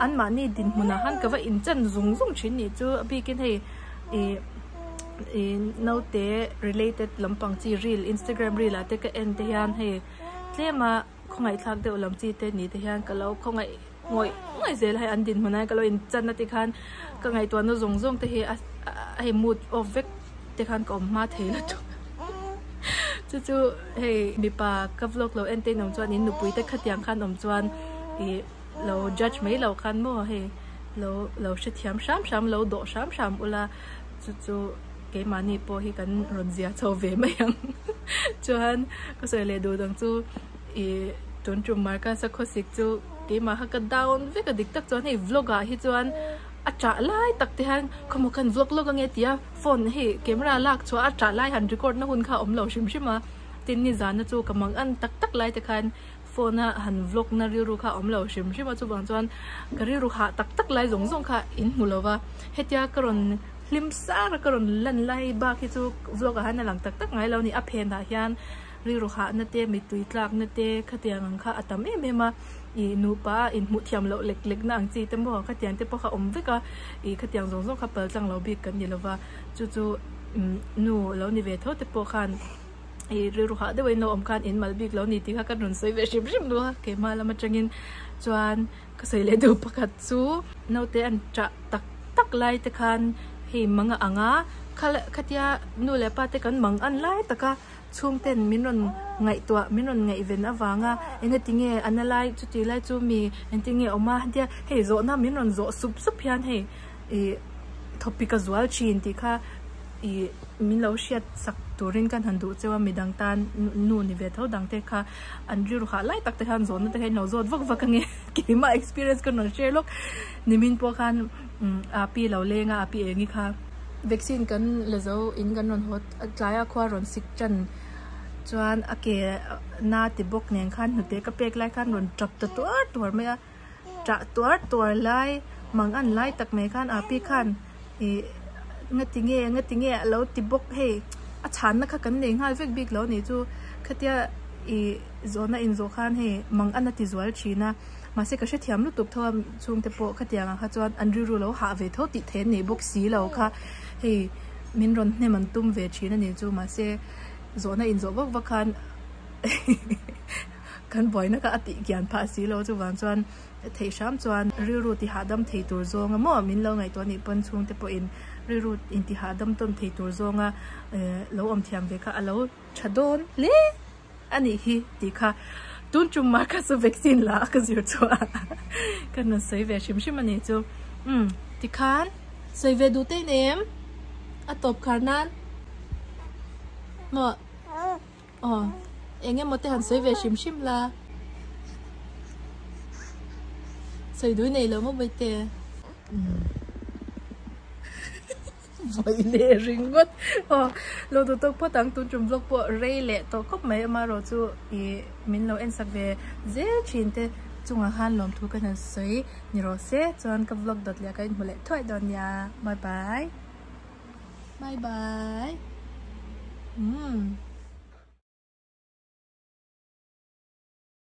anmahni dinhmunah khan ka va inchan zung zung thin nih chu a bikin hei ih ih naute related lampang chi reel instagram reel ah te ka en te hian hei tlem a khawngaihthlak deuh lam chi te ni te hian ka lo khawngaih ngawih ngawih zel a hei an dinhmun ah hian ka lo in chan a tikhan ka ngaihtuahna zawng zawng te hi a hei mood off vek te khan ka awm hma thei la chu chu chu hei mipa ka vlog lo en te in awm chuan in nupui te khatiang khan awm chuan ih lo judge mai lo khan maw hei lo lo hrethiam hram hram lo dawh hram hram ula chu chu keimahni pawh hi kan rawn zia chho ve mai ang chuan ka sawi leh duh dang chu ih tun tum Marcus a khawsik chu keimah kha ka down vek a dik tak chuan hei vlog ah hi chuan a ṭah lai tak te hian khawmaw khan vlog lawk ange tia phone hei camera lak chhuah a ṭah lai han record na hun kha a awm lo hrim hrim a tin nizan na chu ka mang an tak tak lai te khan phone a han vlog na rilru kha a awm lo hrim hrim a chuvang chuan ka rilru hah tak tak lai zawng zawng kha in hmu lo va hetia ka rawn hlim sar a ka rawn lan lai bak hi chu vlog ah hian a lang tak tak ngai lo a ni a phen ah hian rilru hahna te mittui tlakna te khatiang ang kha a tam em em a ih nupa a inhmuh thiam loh lek lek na ang chi te maw khatiang te pawh kha awm vek a ih khatiang zawng zawng kha pal tlang lo bik kan ni lova chu chu nu lo ni ve tho te pawh khan ih rilru hah deuh a in lo awm khan in mal bik lo ni tih kha ka rawn sawi ve hrim hrim lo a keimah lam atangin chuan ka sawi leh duh pakhat chu naute an ṭah tak tak lai te khan hei mang a ang a khatia nu leh pa te kan mang an lai tak a. Chhungten min rawn ngaihtuah, min rawn ngaihven avanga engatinge a na lai chuti lai chu mi engtinge awm a tia hei zawhna min rawn zawh sup sup hian hei ih thawpik a zual thin tih kha ih min lo hriat sak turin kan han duh cheu a midang tan nu ni ve tho dang te kha an rilru hah lai tak te khan zawhna te kha in lo zawt vak vak ange keimah experience ka rawn share lawk nimin pawh khan a pi lo leng a a pi engi kha vaccine kan la zo in kan rawn haw. A tlaia khua rawn sik tan chuan a ke na ti bawk nen khan hnute ka pek lai khan rawn tap ta tuar tuar mai a tah tuar tuar lai mang an lai tak mai khan a pi khan ih nga ti nge nga ti nge a lo ti bawk hei a chhanna kha kan nei nghal vek bik lo a nih chu khatia ih zawhna inzawh khan hei mang an a ti zual thin a mahse ka hrethiam lutuk tho a chhungte pawh khatiang ah kha chuan an rilru lo hah ve tho tih theih an nei bawk si lo kha hei. min rawn hnem an tum ve thin a ni chu mahse zawhna inzawh vak vak khan kan buaina kha a tih kian phah si lo chuvang chuan theih hram chuan rilru ti hahdam thei tur zawnga maw min lo ngaihtuah anih pawn chhungte pawhin rilru inti hahdam tawn thei tur zawnga lo awm thiam ve kha a lo tha dawn hle a nih hi tih kha tun tum mah kha chu vaccine la a ka zir chu a ka rawn sawi ve hrim hrim a ni chu umm tikhan sawi ve duh te em a tawp khar nan maw aw eng emaw te han sawi ve hrim hrim la sawi dui nei lo maw bawihte umm. Vawi leh ringawt aw lo duh tawk phawt ang tun tum vlog pawh rei leh tawh khawp mai amaherawh chu ih min lo en sak ve zel thin te chungah khan lawmthu ka han sawi ni rawh se chuan ka vlog dawt leh ka inhmu leh thuai dawn nia bye bye bye bye umm.